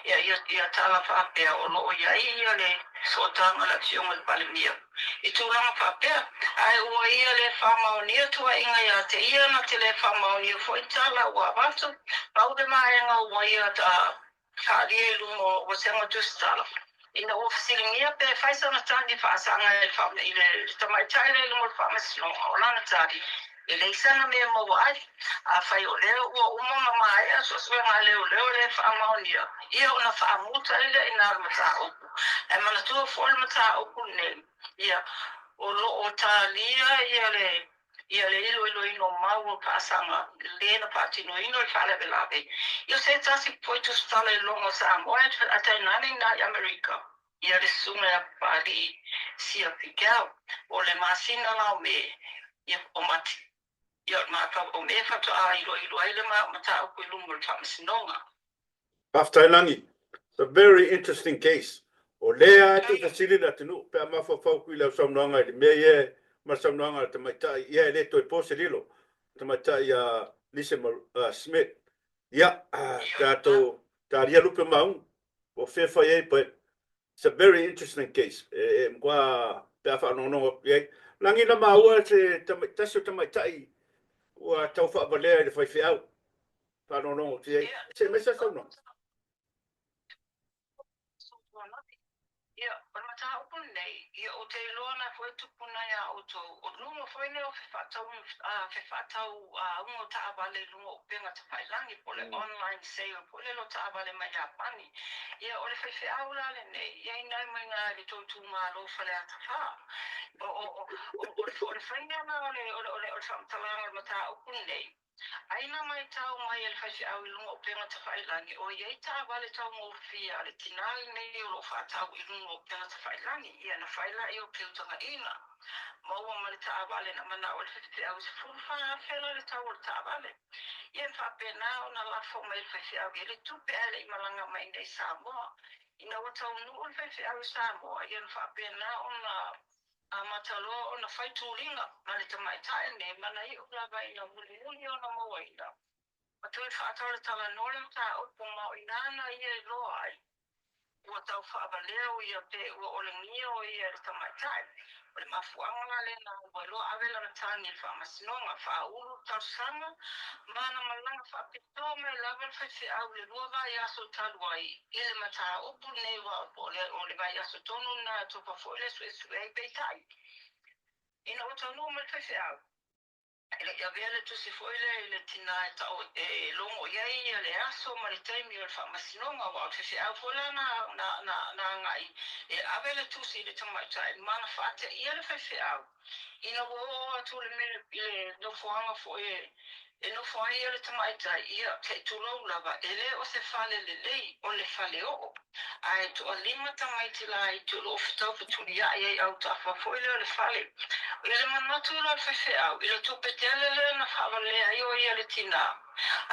ia ia ia tala faapea o lo o i ai ia le sootaga a le Afioga i le Palemia i tulaga faapea. Ae ua ia le faamaonia tuuaiga ia te ia, na te le faamaonia foi tala ua avatu, pau le vaega ua ia Taalia i luma o Vasega Tusitala ina ua fesiligia pe fai sana tagi faasaga i le tamaitai lea i luma o le faamasinoga. O lana tali, E leai sana mea e maua ai. Afai o lea ua uma ma maea suesuega a leoleo e le faamaonia, ia ona faamuta ai lea i na le mataupu. Ae manatua foi le mataupu lenei, ia, o lo o talia ia le Ia le iloiloina o mau o faasaga le na faatinoina o le faalavelave ia o se tasi foi tusitala i loga o Samoa ae tainane ina i Amerika ia le susuga ia Papalii Sia Pikel o le masina la o Me ia o Mati ia o le matau o Me faatoa iloilo ai le mataupu i luma o le Faamasinoga. Faafetai Lagi. It's a very interesting case. O lea lava e tuufesili le atunuu pe a mafaufau atu i lau saunoaga i le mea ia ma le saunoaga a le tamaitai, ia e le toe po se lilo, le tamaitai ia Lisa Smith. Ia, tatou talia lupe ma auga. Po o fea fai ai, but it's a very interesting case. E matua pe a faalogologo atu i ai. Lagi na maua se tasi o tamaitai ua tau faavalea i le faifeau. Faalogologo atu i ai. Se mai sa saunoaga. Ia, o le mataupu lenei, ia ou te iloa na foi tupu nai a outou, o luga foi lea o fefaatau, fefaatauauga o taavale i luga o upega tafailagi, po o le online sale foi lele o taavale mai Iapani. Ia, o le faifeau la lenei, ia inai mai na i le tou itumalo o Faleata 4. O, o, o, o, o le faiga la o le, o le, o le faamatalaga o le mataupu lenei, Ai na maitau mai e le faifeau i luga o upega tafailagi, o i ai taavale taugofie a le tinā lenei o lo o faatau i luga o upega tafailagi, ia na fai laia o feutagaina. Maua ma le taavale na manao ai le faifeau i 14,000 la le tau o le taavale. Ia na faapena ona lafo mai e le faifeau i ai le tupe ae le i malaga mai iinei i Samoa. Ina ua taunuu le faifeau i Samoa, ia na faapena ona Amata loa ona fai tuliga ma le tamaitai lenei ma na iu lava ina mulimuli ona mauaina, ma toe faatalatalanoa le mataupu ma o ina na ia e loa ai, ua tau faavalea o ia pe ua olegia o ia e le tamaitai. O le mafuaaga la lea na alu ai loa ave lana tagi i le faamasinoga, faaulu le talosaga ma na malaga faapitoa mai lava le faifeau i le lua vaiaso talu ai i le mataupu lenei aua o le o le vaiaso tonu lena e topa foi le suesue ai peitai ina ua taunuu mai le faifeau e le i avea le tusi foi lea i le tinā e tau e logo i ai ia le aso ma le taimi o le faamasinoga aua o le faifeau foi la na na na na agai e ave le tusi i le tamaitai ma na faateia le faifeau Ina ua oo atu le mea i le nofoaga foi e nofo ai le tamaitai, ia, se i tulou lava, e le o se fale lelei, o le fale oo. Ae toalima tamaiti laiti o lo o fetau fetuliai ai autafa foi lea o le fale. I le manatu la o le faifeau, i le tupe tele lea na faavalea ai o ia le tinā,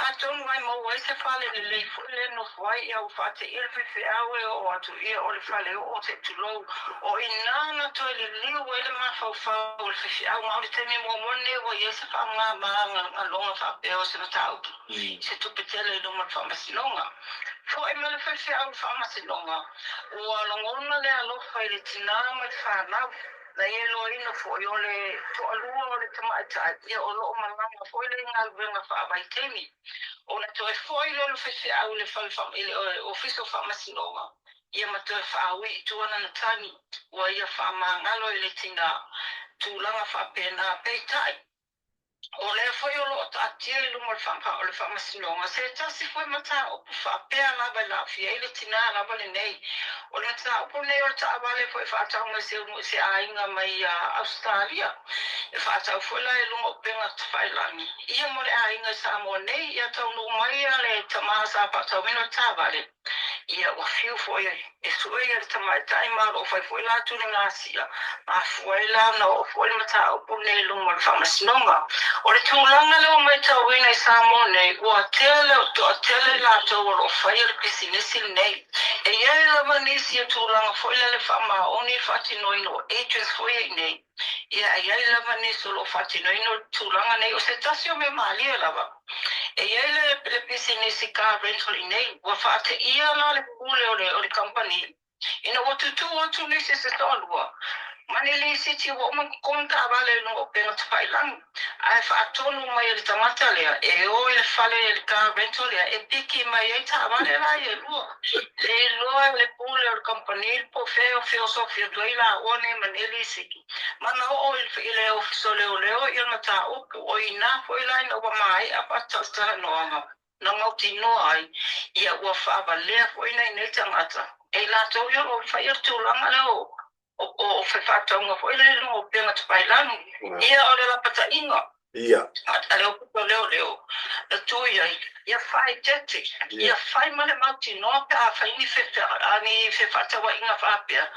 Atonu ai maua ai se fale lelei foi lea e nofo ai, ia ua faateia le faifeau e oo atu ia o le fale oo se i tulou. O i ina na toe liliu ai le mafaufau o le faifeau, ma o le taimi muamua lenei ua i ai se faamagaloga faapea o se mataupu i se tupe tele i luma o le faamasinoga. Foi mai le faifeau i le faamasinoga, ua lagona le alofa i le tinā ma le fanau. Na ia iloaina foi o le toalua o le tamaitai, ia o lo o malaga foi lea i galuega faavaitaimi. Ona toe foi lea o le faifeau i le fale i le Ofisa o Faamasinoga, ia ma toe faaui i tua lana tagi, ua ia faamagalo i le tinā. Tulaga faapena. Peitai, O lea foi o lo o taatia i luma o le Faamasinoga se tasi foi mataupu faapea lava e laofia ai le tinā lava lenei. O le mataupu lenei o le taavale foi e faatau mai se se aiga mai Ausetalia. E faatau foi la i luga o upega tafailagi ia mo le aiga i Samoa nei. Ia taunuu mai le tama sa faatauina le taavale. Ia, ua fiu foi e sue ia le tamaitai ma o lo o fai foi latou le gasia, mafua ai la ona oo foi le mataupu lenei i luma o le Faamasinoga. O le tulaga lea ua matauina i Samoa nei, ua tele, toatele i latou o lo o faia le pisinisi lenei. E i ai lava nisi o tulaga foi lele faamaoni i le faatinoina o agents foi ia i inei. Ia, e i ai lava nisi o lo o faatinoina o le tulaga nei. O se tasi o mea malie lava, e i ai le, le pisinisi car rental i inei, ua faateia la le pule o le, o le kamupani, ina ua tutū atu nisi e se toalua, ma ni lisiti ua uma ona totogi taavale i luga o upega tafailagi, ae faatonu mai e le tagata lea e o i le fale i le car rental lea e piki mai ai taavale la ia e lua. Le iloa e le pule o le kamupani po o fea e feosofi atu ai laua nei ma nei lisiti, ma na oo i le Ofisa o Leoleo ia le mataupu, o i ina foi la ina ua maea faatalatalanoaga na mautinoa ai, ia ua faavalea foi nai nei tagata e i latou ia o lo o faia le tulaga lea o o fefaatauga foi lea i luga o upega tafailagi. Ia o le lapataiga a le Ofisa o Leoleo na tui ai, ia faaeteete, ia fai ma le mautinoa pe a fai ni ni fefaatauaiga faapea,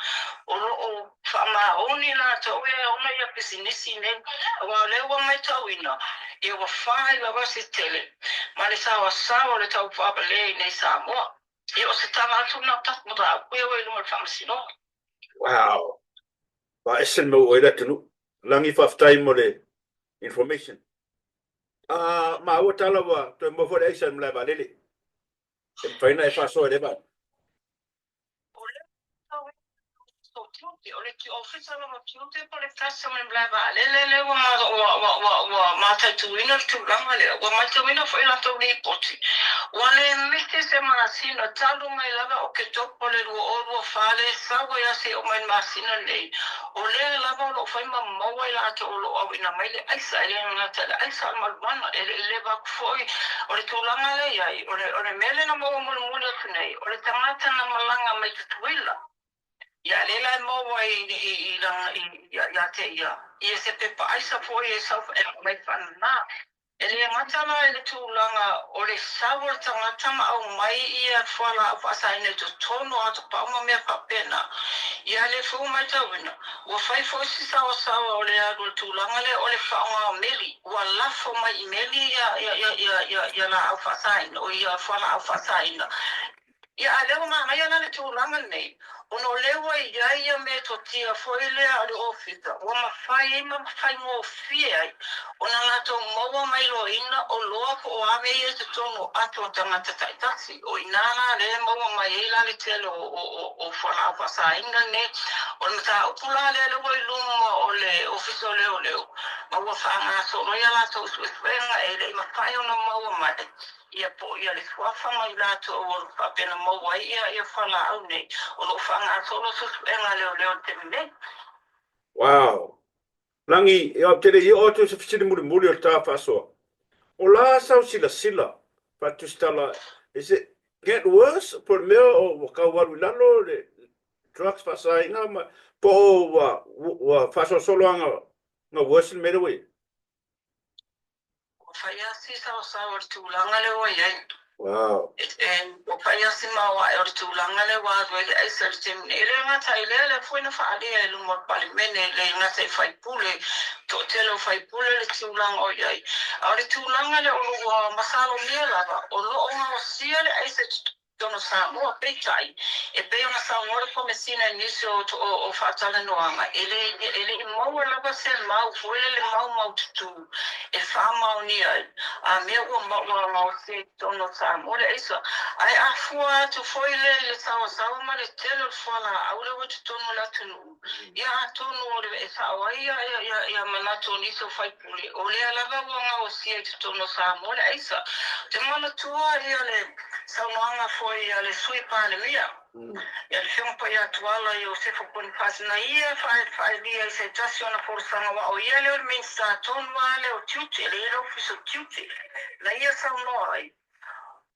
o lo o faamaoni latou e ona ia pisinisi nei, aua o lea ua matauina, ia ua fai lava se tele ma le saoasaoa o le taufaavale i nei Samoa. Ia o se tala atu lena o tatou mataupu ia ua i luma o le Faamasinoga. Wow! Faaese le mea ua oo i ai le atunuu. Lagi faafetai mo le information. Ah, maua tala ua toe maua foi le aisa i le malae vaalele. E mafai ona e faasoa i lea vaalele. O le tiute, o le Ofisa lava o Tiute po o le Custom i le malae vaalele lea ua ua ua ua ua mataituina le tulaga lea. Ua matauina foi latou lipoti ua le misi se masina talu mai lava o Oketopa le 2024 lea e sau ai lava seia oo mai le masina lenei. O lea lava o lo o fai ma maua i latou o lo o auina mai le aisa, e le gata i le aisa a o le maluana, e le i leva atu foi. O le tulaga lea e i ai, o le, o le mea lea na maua mulimuli atu nei, o le tagata na malaga mai Tutuila, ia lea la e maua i, i, i, lana, i, ia te ia, ia se pepa aisa foi e sau e aumai faanana. E le gata la i le tulaga o le sau o le tagata ma aumai ia fualaau faasaina i totonu o atopau ma mea faapena, ia lea foi ua matauina, ua fai foi si saoasaoa o le alu o le tulaga lea o le faaaoga o meli, ua lafo mai i meli ia laau faasaina, o ia fualaau faasaina. Ia, a lea ua manaia la le tulaga lenei, ona o lea ua i ai ia metotia foi lea a le Ofisa, ua mafai ai ma faigofie ai ona latou maua mailoaina oloa po o a mea ia i totonu o ato a tagata taitasi. O i ina la lea e maua mai ai la le tele o fualaau faasaina nei. O le mataupu la lea lea ua i luma o le Ofisa o Leoleo, ma ua faagasolo ai a latou suesuega e le i mafai ona maua mai. Ia po o ia le suafa ma i latou o lo o faapena maua ai ia ia fualaau nei, o lo o faagasolo suesuega a leoleo i le taimi nei. Wow! Lagi, e ou te le i oo atu i se fesili mulimuli o le ta faasoa. O la sau silasila faatusitala, is it get worse po o le mea o ua tau alu i lalo le drugs faasaina ma po o ua ua faasolosolo lava na worse le mea lea ua i ai? Ua fai lava si saosaoa o le tulaga lea ua i ai. Ua fai lava si maoae o le tulaga lea ua alu ai le aisa i le taimi nei. E le gata i lea, lea foi na faaalia i luma o le Palemene, e le gata i faipule, toatele o faipule le tulaga o i ai. A o le tulaga lea o lo o ua masalomia lava, o lo o gaosia le aisa i totonu o Samoa, peitai, e pei ona saunoa le Komesina i nisi o o faatalanoaga, e le e le i maua lava se mau foi lele mau maututū e faamaonia ai a mea ua ua gaosia i totonu o Samoa le aisa. Ae a fua atu foi lea i le saoasaoa ma le tele o le fualaau lea ua i totonu o le atunuu, Ia atonu o le e sao ai ia manatu o nisi o faipule, o lea lava ua gaosia i totonu o Samoa le aisa. Ou te manatua ia le saunoaga foi a le Sui Palemia, ia le Afioga Paia Tuala Iosefa Ponifasi, na ia faaalia i se tasi o ana folasaga aua o ia lea o le Minisita tonu lava lea o Tiute, lea e i ai le Ofisa o Tiute, na ia saunoa ai,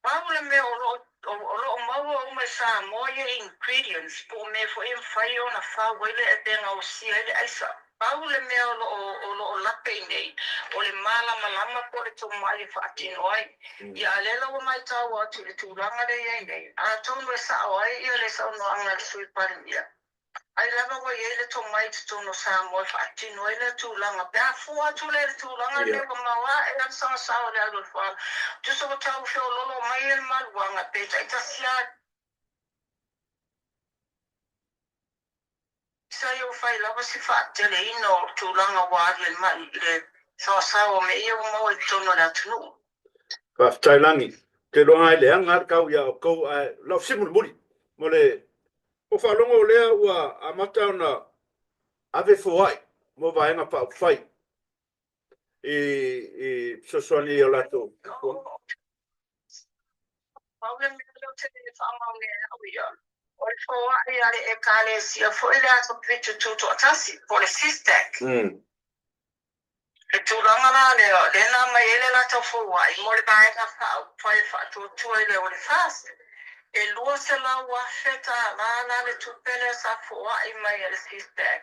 Pau le mea o lo o lo o maua uma i Samoa ia ingredients po o mea foi e mafai ona fau ai le pe gaosia ai le aisa. Pau le mea o lo o o lo o lape i inei, o le malamalama po o le tomai e faatino ai. Ia, a o lea la ua matau atu i le tulaga lea e i ai nei, atonu e sao ai ia le saunoaga a le Sui Palemia, ai lava ua i ai le tomai i totonu o Samoa e faatino ai lea tulaga. Pe a fua atu lea i le tulaga lenei ua maoae lava le sagasao o le alu a le fale, tusa ua tau feololo mai ai le maluaga pe taitasi lava Sa ia ua fai lava si faateleina o tulaga ua alu ai mai i le saoasaoa o mea ia ua maua i totonu o le atunuu. Faafetai Lagi. Ou te iloa lava e leaga lava le kau ia outou ae o lau fesili mulimuli mo le ua faalogo o lea ua amata ona ave foai mo Vaega Faaupufai i fesoasoani i o latou Pau le mea lea ou te le faamaonia e au ia, o le foai a le Ekalesia foi le Aso Fitu Tutoatasi, po o le SISTAC. Le tulaga la lea, lea na aumai ai le latou foai mo le Vaega Faaupufai e Faatuatua i le o le FAST. E $200,000 la le tupe lea sa foai mai e le SISTAC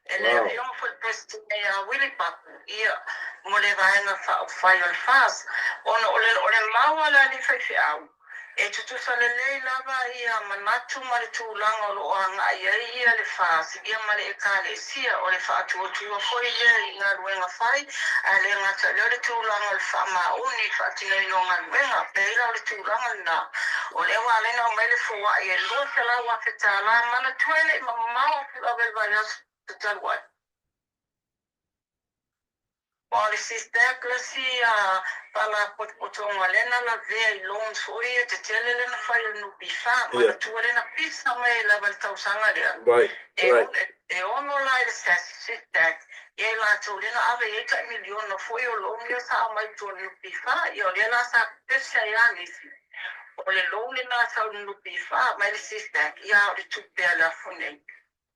e le Afioga foi i le Peresetene ia Willie Paku, ia, mo le Vaega Faaupufai o le FAST, ona o le o le mau a le alii faifeau, e tutusa lelei lava ia manatu ma le tulaga o lo o agai ai ia le FAST ia ma le Ekalesia, o le faatuatua foi lea i galuega fai, ae le gata i lea o le tulaga o le faamaoni i le faatinoina o galuega. Pei la o le tulaga lena, o lea ua ala ai ona aumai le foai e $200,000, manatua e le i mamao atu lava i le vaiaso talu ai. Aua o le SISDAC le isi faalapotopotoga lea na lavea i loans foi ia tetele lea na fai e le NPF. Manatua lea na pisa mai ai lava i le tausaga lea. E ono la i le SISDAC ia i latou lea na ave i ai tai miliona foi o loan lea sa aumai i tua o le NPF. Ia o lea la sa pese ai lava nisi. O le loan lena sa o le NPF mai le SISDAC, ia a o le tupe a le afu nei.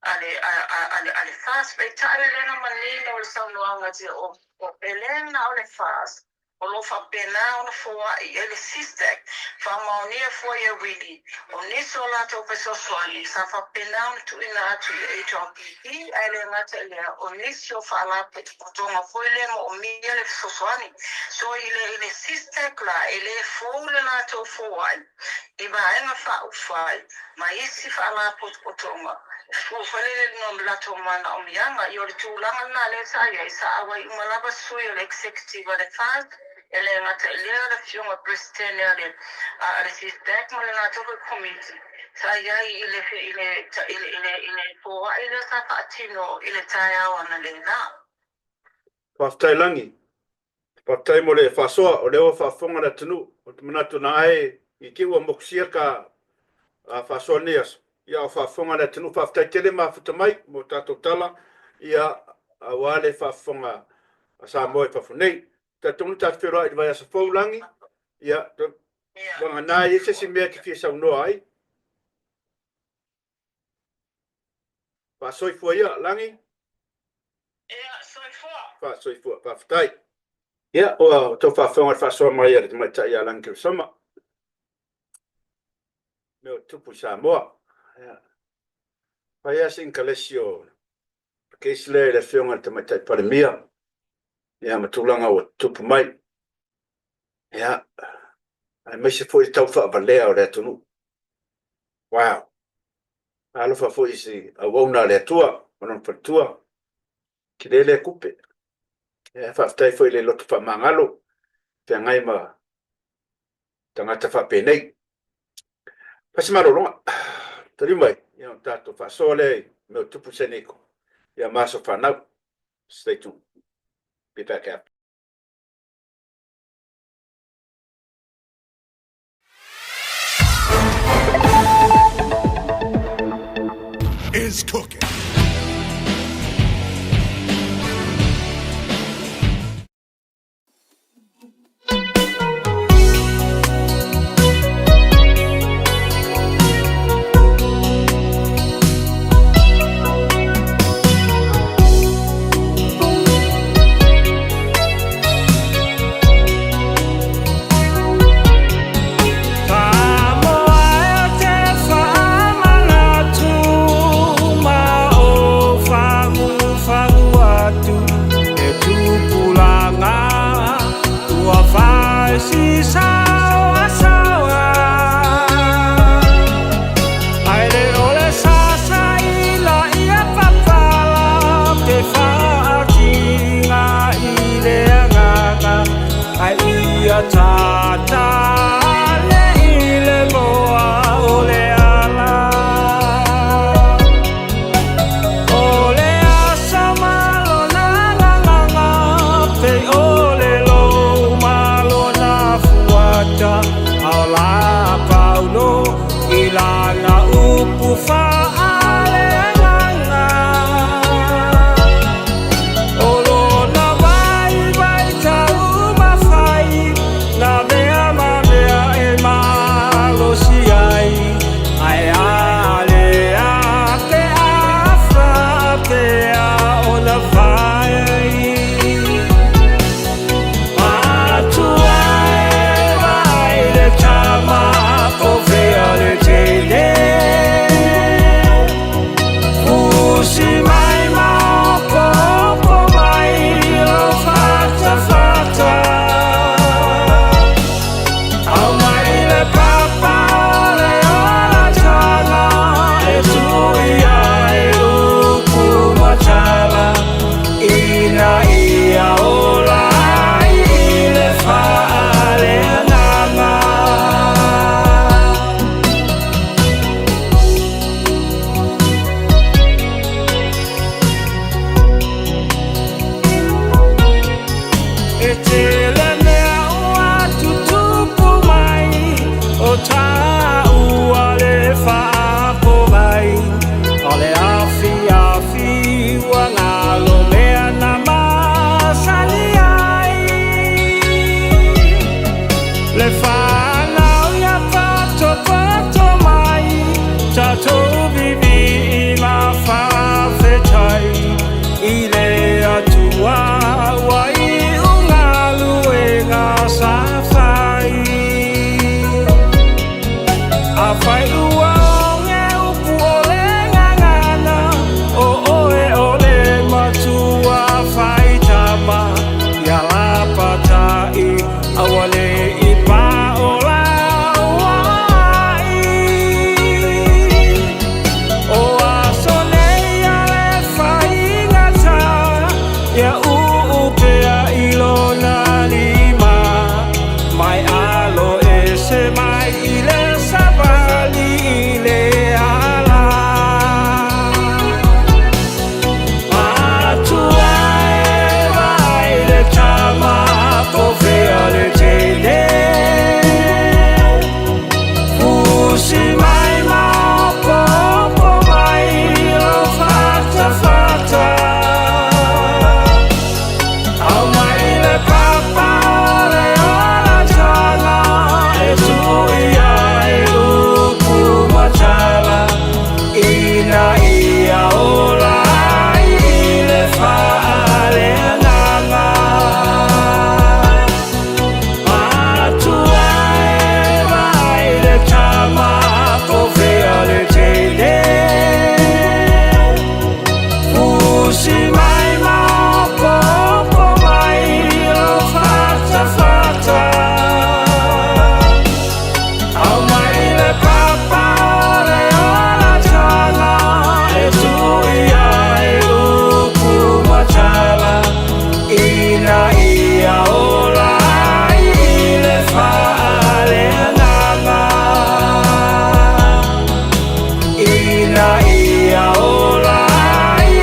A le, a, a, a le, a le FAST, peitai o lea na manino le saunoaga tia o, o, e le na o le FAST, o lo o faapena ona foai i ai le SISTAC, faamaonia foi e Willie, o nisi o latou fesoasoani sa faapena ona tuuina atu i le HRPP, ae le gata i lea, o nisi o faalapotopotoga foi lea moomia le fesoasoani. So i le, i le SISTAC la, e le fou le latou foai i vaega faaupufai, ma isi faalapotopotoga e fua foi lele i luga o latou manaomiaga. Ia o le tulaga lena lea sa i ai, sa auai uma lava sui o le Executive a le FAST, e le gata i lea o le Afioga Peresetene a le a le SISDAC ma le latou foi Komiti, sa i ai i le i le i le i le i le foai lea sa faatino i le taeao analeila. Faafetai Lagi. Faafetai mo le faasoa, o lea ua faafofoga le atunuu. Ou te manatu na ae i te i ua mokusia ka faasoa lenei aso, ia a o faafofoga le atunuu. Faafetai tele mafuta mai mo tatou tala, ia aua le faafofoga a Samoa i fafo nei. Talitonu tatou feiloai i le vaiaso fou Lagi, ia vagana e i ai se isi mea e te fia saunoa ai. Faasoifua ia, Lagi. Ia, soifua. Faasoifua, faafetai. Ia, ua outou faafofoga i le faasoa mai a le tamaitai ia Lagi Keresoma. Mea o tupu i Samoa. Ia. Fai lava se inkalesi o case lea i le afioga i le tamaitai Palemia, ia ma tulaga ua tupu mai. Ia, aemaise foi le tau faavalea o le atunuu. Wow! Alofa foi i se auauna a le Atua ma lona faletua. Tele lea tupe. Ia, faafetai foi i le loto faamagalo, feagai ma tagata faapenei. Fai se malologa. Taliu mai, ia ona tatou faasoa lea i mea o tupu i San Diego. Ia ma aso fanau. Stay tuned. Be back after. Is cooking. tātale i le moa o le ala. O le asa ma lona gagaga, pei o le lou ma lona fuata, a o la Paulo i lana upu faaleagaga. O lona vaivai taumafai, na mea ma mea e malosi ai, ae a le a pe a faapea ona fai. Matua e vaai le tama po fea le teine, Fusi mai ma opopo mai lau fatafata. Aumai le papa o le olataga e tui ai upu ma tala ina ia ola ai i le faaleagaga. E tele mea ua tutupu mai, o taua le faapogai, o le afiafi ua galo mea na masani ai. Le fanau ia patopato mai, tatou vivii ma faafetai i le Atua ua iu galuega sa fai. Afai ua oge upu o le gagana, o oe o le matua faitama, ia lapatai aua le i paola uaai. O aso nei a le faigata, ia uu pea i lona lima, mai alo ese mai i le savali i le ala. Matua e vaai le tama po fea le teine, Fusi mai ma opopo mai lau fatafata. Aumai le papa o le olataga e tui ai upu ma tala ina ia ola ai i le faaleagaga. Matua e vaai le tama po fea le teine, Fusi mai ma opopo mai lau fatafata. Aumai le papa o le olataga e tui ai upu ma tala ina ia ola ai i le faaleagaga. Ina ia ola ai i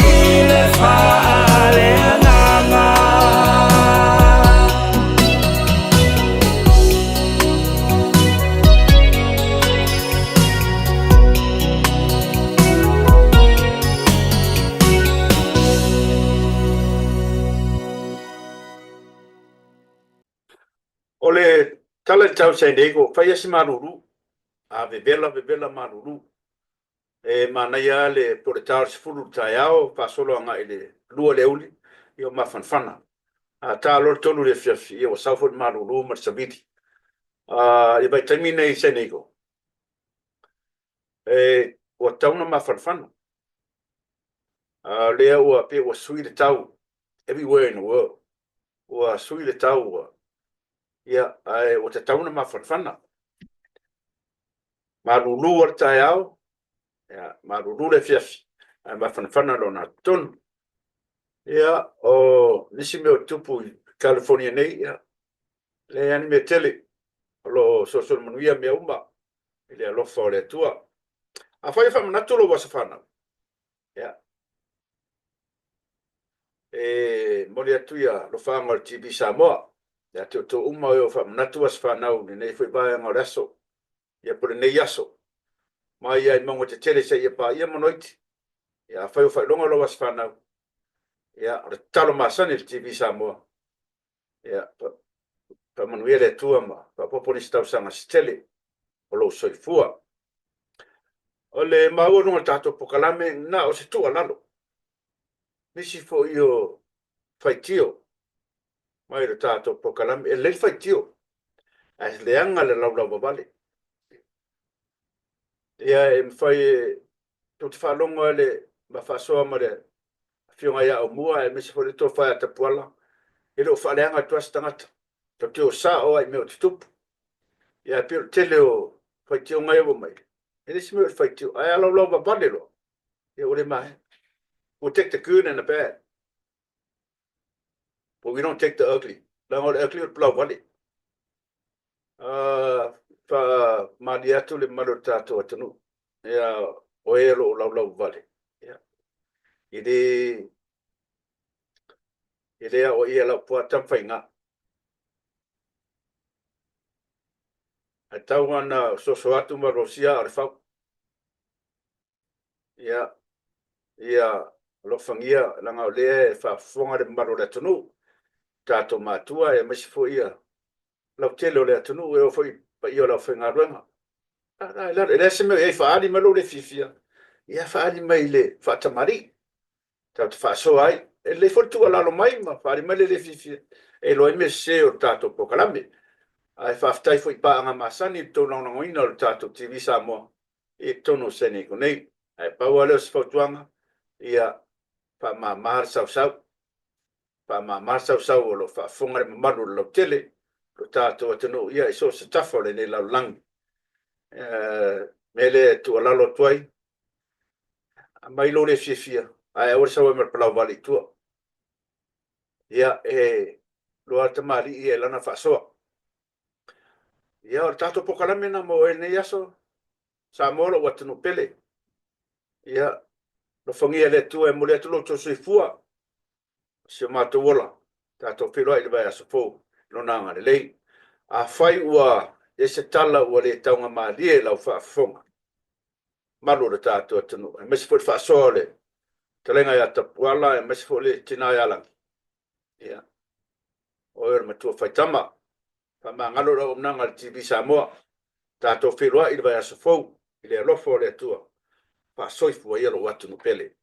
le faaleagaga. O le tala i le tau San Diego, fai lava si malulu, a vevela vevela malulu. E manaia lava le po o le ta o le 10 i le taeao faasolo agai i le 2 i le aoauli, ia ua mafanafana. A ta loa le 3 i le afiafi, ia ua sau foi le malulu ma le savili. I le vaitaimi lenei i San Diego, e, ua tatau ona mafanafana. A o lea ua pei ua sui le tau everywhere in the world. Ua sui le tau ua, ia, ae ua tatau ona mafanafana. Malulu lava le taeao, ia, malulu le afiafi, ae mafanafana lona totonu. Ia, o nisi mea o tupu i California nei, ia, Leai lava ni mea tele, o lo o solosolo manuia mea uma i le alofa o le Atua. Afai e faamanatu lou aso fanau, ia, e momoli atu ia alofaaga o le TV Samoa ia te outou uma o e o faamanatu aso fanau i lenei foi vaega o le aso, ia po o lenei aso, mai lava i mauga tetele seia paia Manoiti. Ia afai o faailoga lou aso fanau, ia o le tatalo masani a le TV Samoa, Ia, faamanuia le Atua ma faaopoopo nisi tausaga se tele o lou soifua. O le maua luga o le tatou pokalame, na o se tuualalo. Nisi foi o faitio mai le tatou pokalame, e lelei le faitio, ae leaga le laulauvavale. Ia, e mafai e tou te faalogo i le ma faasoa ma le Afioga ia Aumua aemaise foi le Tofa ia Tapuala, e le o faaleaga atu lava se tagata. Tou te o sao lava i mea o tutupu. Ia, ae pei o le tele o faitioga ia ua aumai, e le isi mea o le faitio, ae a laulau vavale loa, ia ua le maea. We'll take the good and the bad. But we don't take the ugly. Leaga o le ugly o le palau vale. Faamalie atu le mamalu o le tatou atunuu, ia, o e o lo o laulau vale, ia, e le, e le aoaia e Laupua Tamafaiga. Ae tau ona soso atu ma rosia aa o le fau. Ia, ia alofagia, leaga o lea e faafofoga le mamalu o le atunuu, tatou matua, aemaise foi ia lautele o le atunuu, e oo foi i paia o le aufaigaluega. A, e leai se mea o i ai, faaali mai lou le fiafia, ia faaali mai i le faatamalii, tatou te faasoa ai. E lelei foi le tuualalo mai ma faaali mai le le fiafia, e iloa ai mea sese o le tatou polokalame. Ae faafetai foi i paaga masani i le tou lagolagoina o le tatou TV Samoa i totonu o San Diego nei. Ae pau lava lea o se fautuaga, ia faamama le sausau. Faamama le sausau o lo o faafofoga le mamalu o le lautele o lo tatou atunuu ia i so o se tafa o lenei lalolagi. Mea lea e tuualalo atu ai, aumai lou le fiafia, ae aua le sau ai ma le palau vale i tua. Ia, e iloa le tamalii ia i lana faasoa. Ia, o le tatou polokalame lena mo oe i lenei aso, Samoa lou atunuu pele. Ia, alofagia e le Atua e momoli atu lo outou soifua, si o matou ola, tatou feiloai i le vaiaso fou i Lona agalelei. Afai ua i ai se tala ua le taugamalie i lau faafofoga, malu o le tatou atunuu, aemaise foi le faasoa o le fetalaiga ia Tapuala, aemaise foi le tina ia Lagi, ia, o oe o le matua faitama. Faamagalo le auaunaga a le TV Samoa. Tatou feiloai i le vaiaso fou i le alofa o le Atua. Faasoifua ia lou atunuu pele.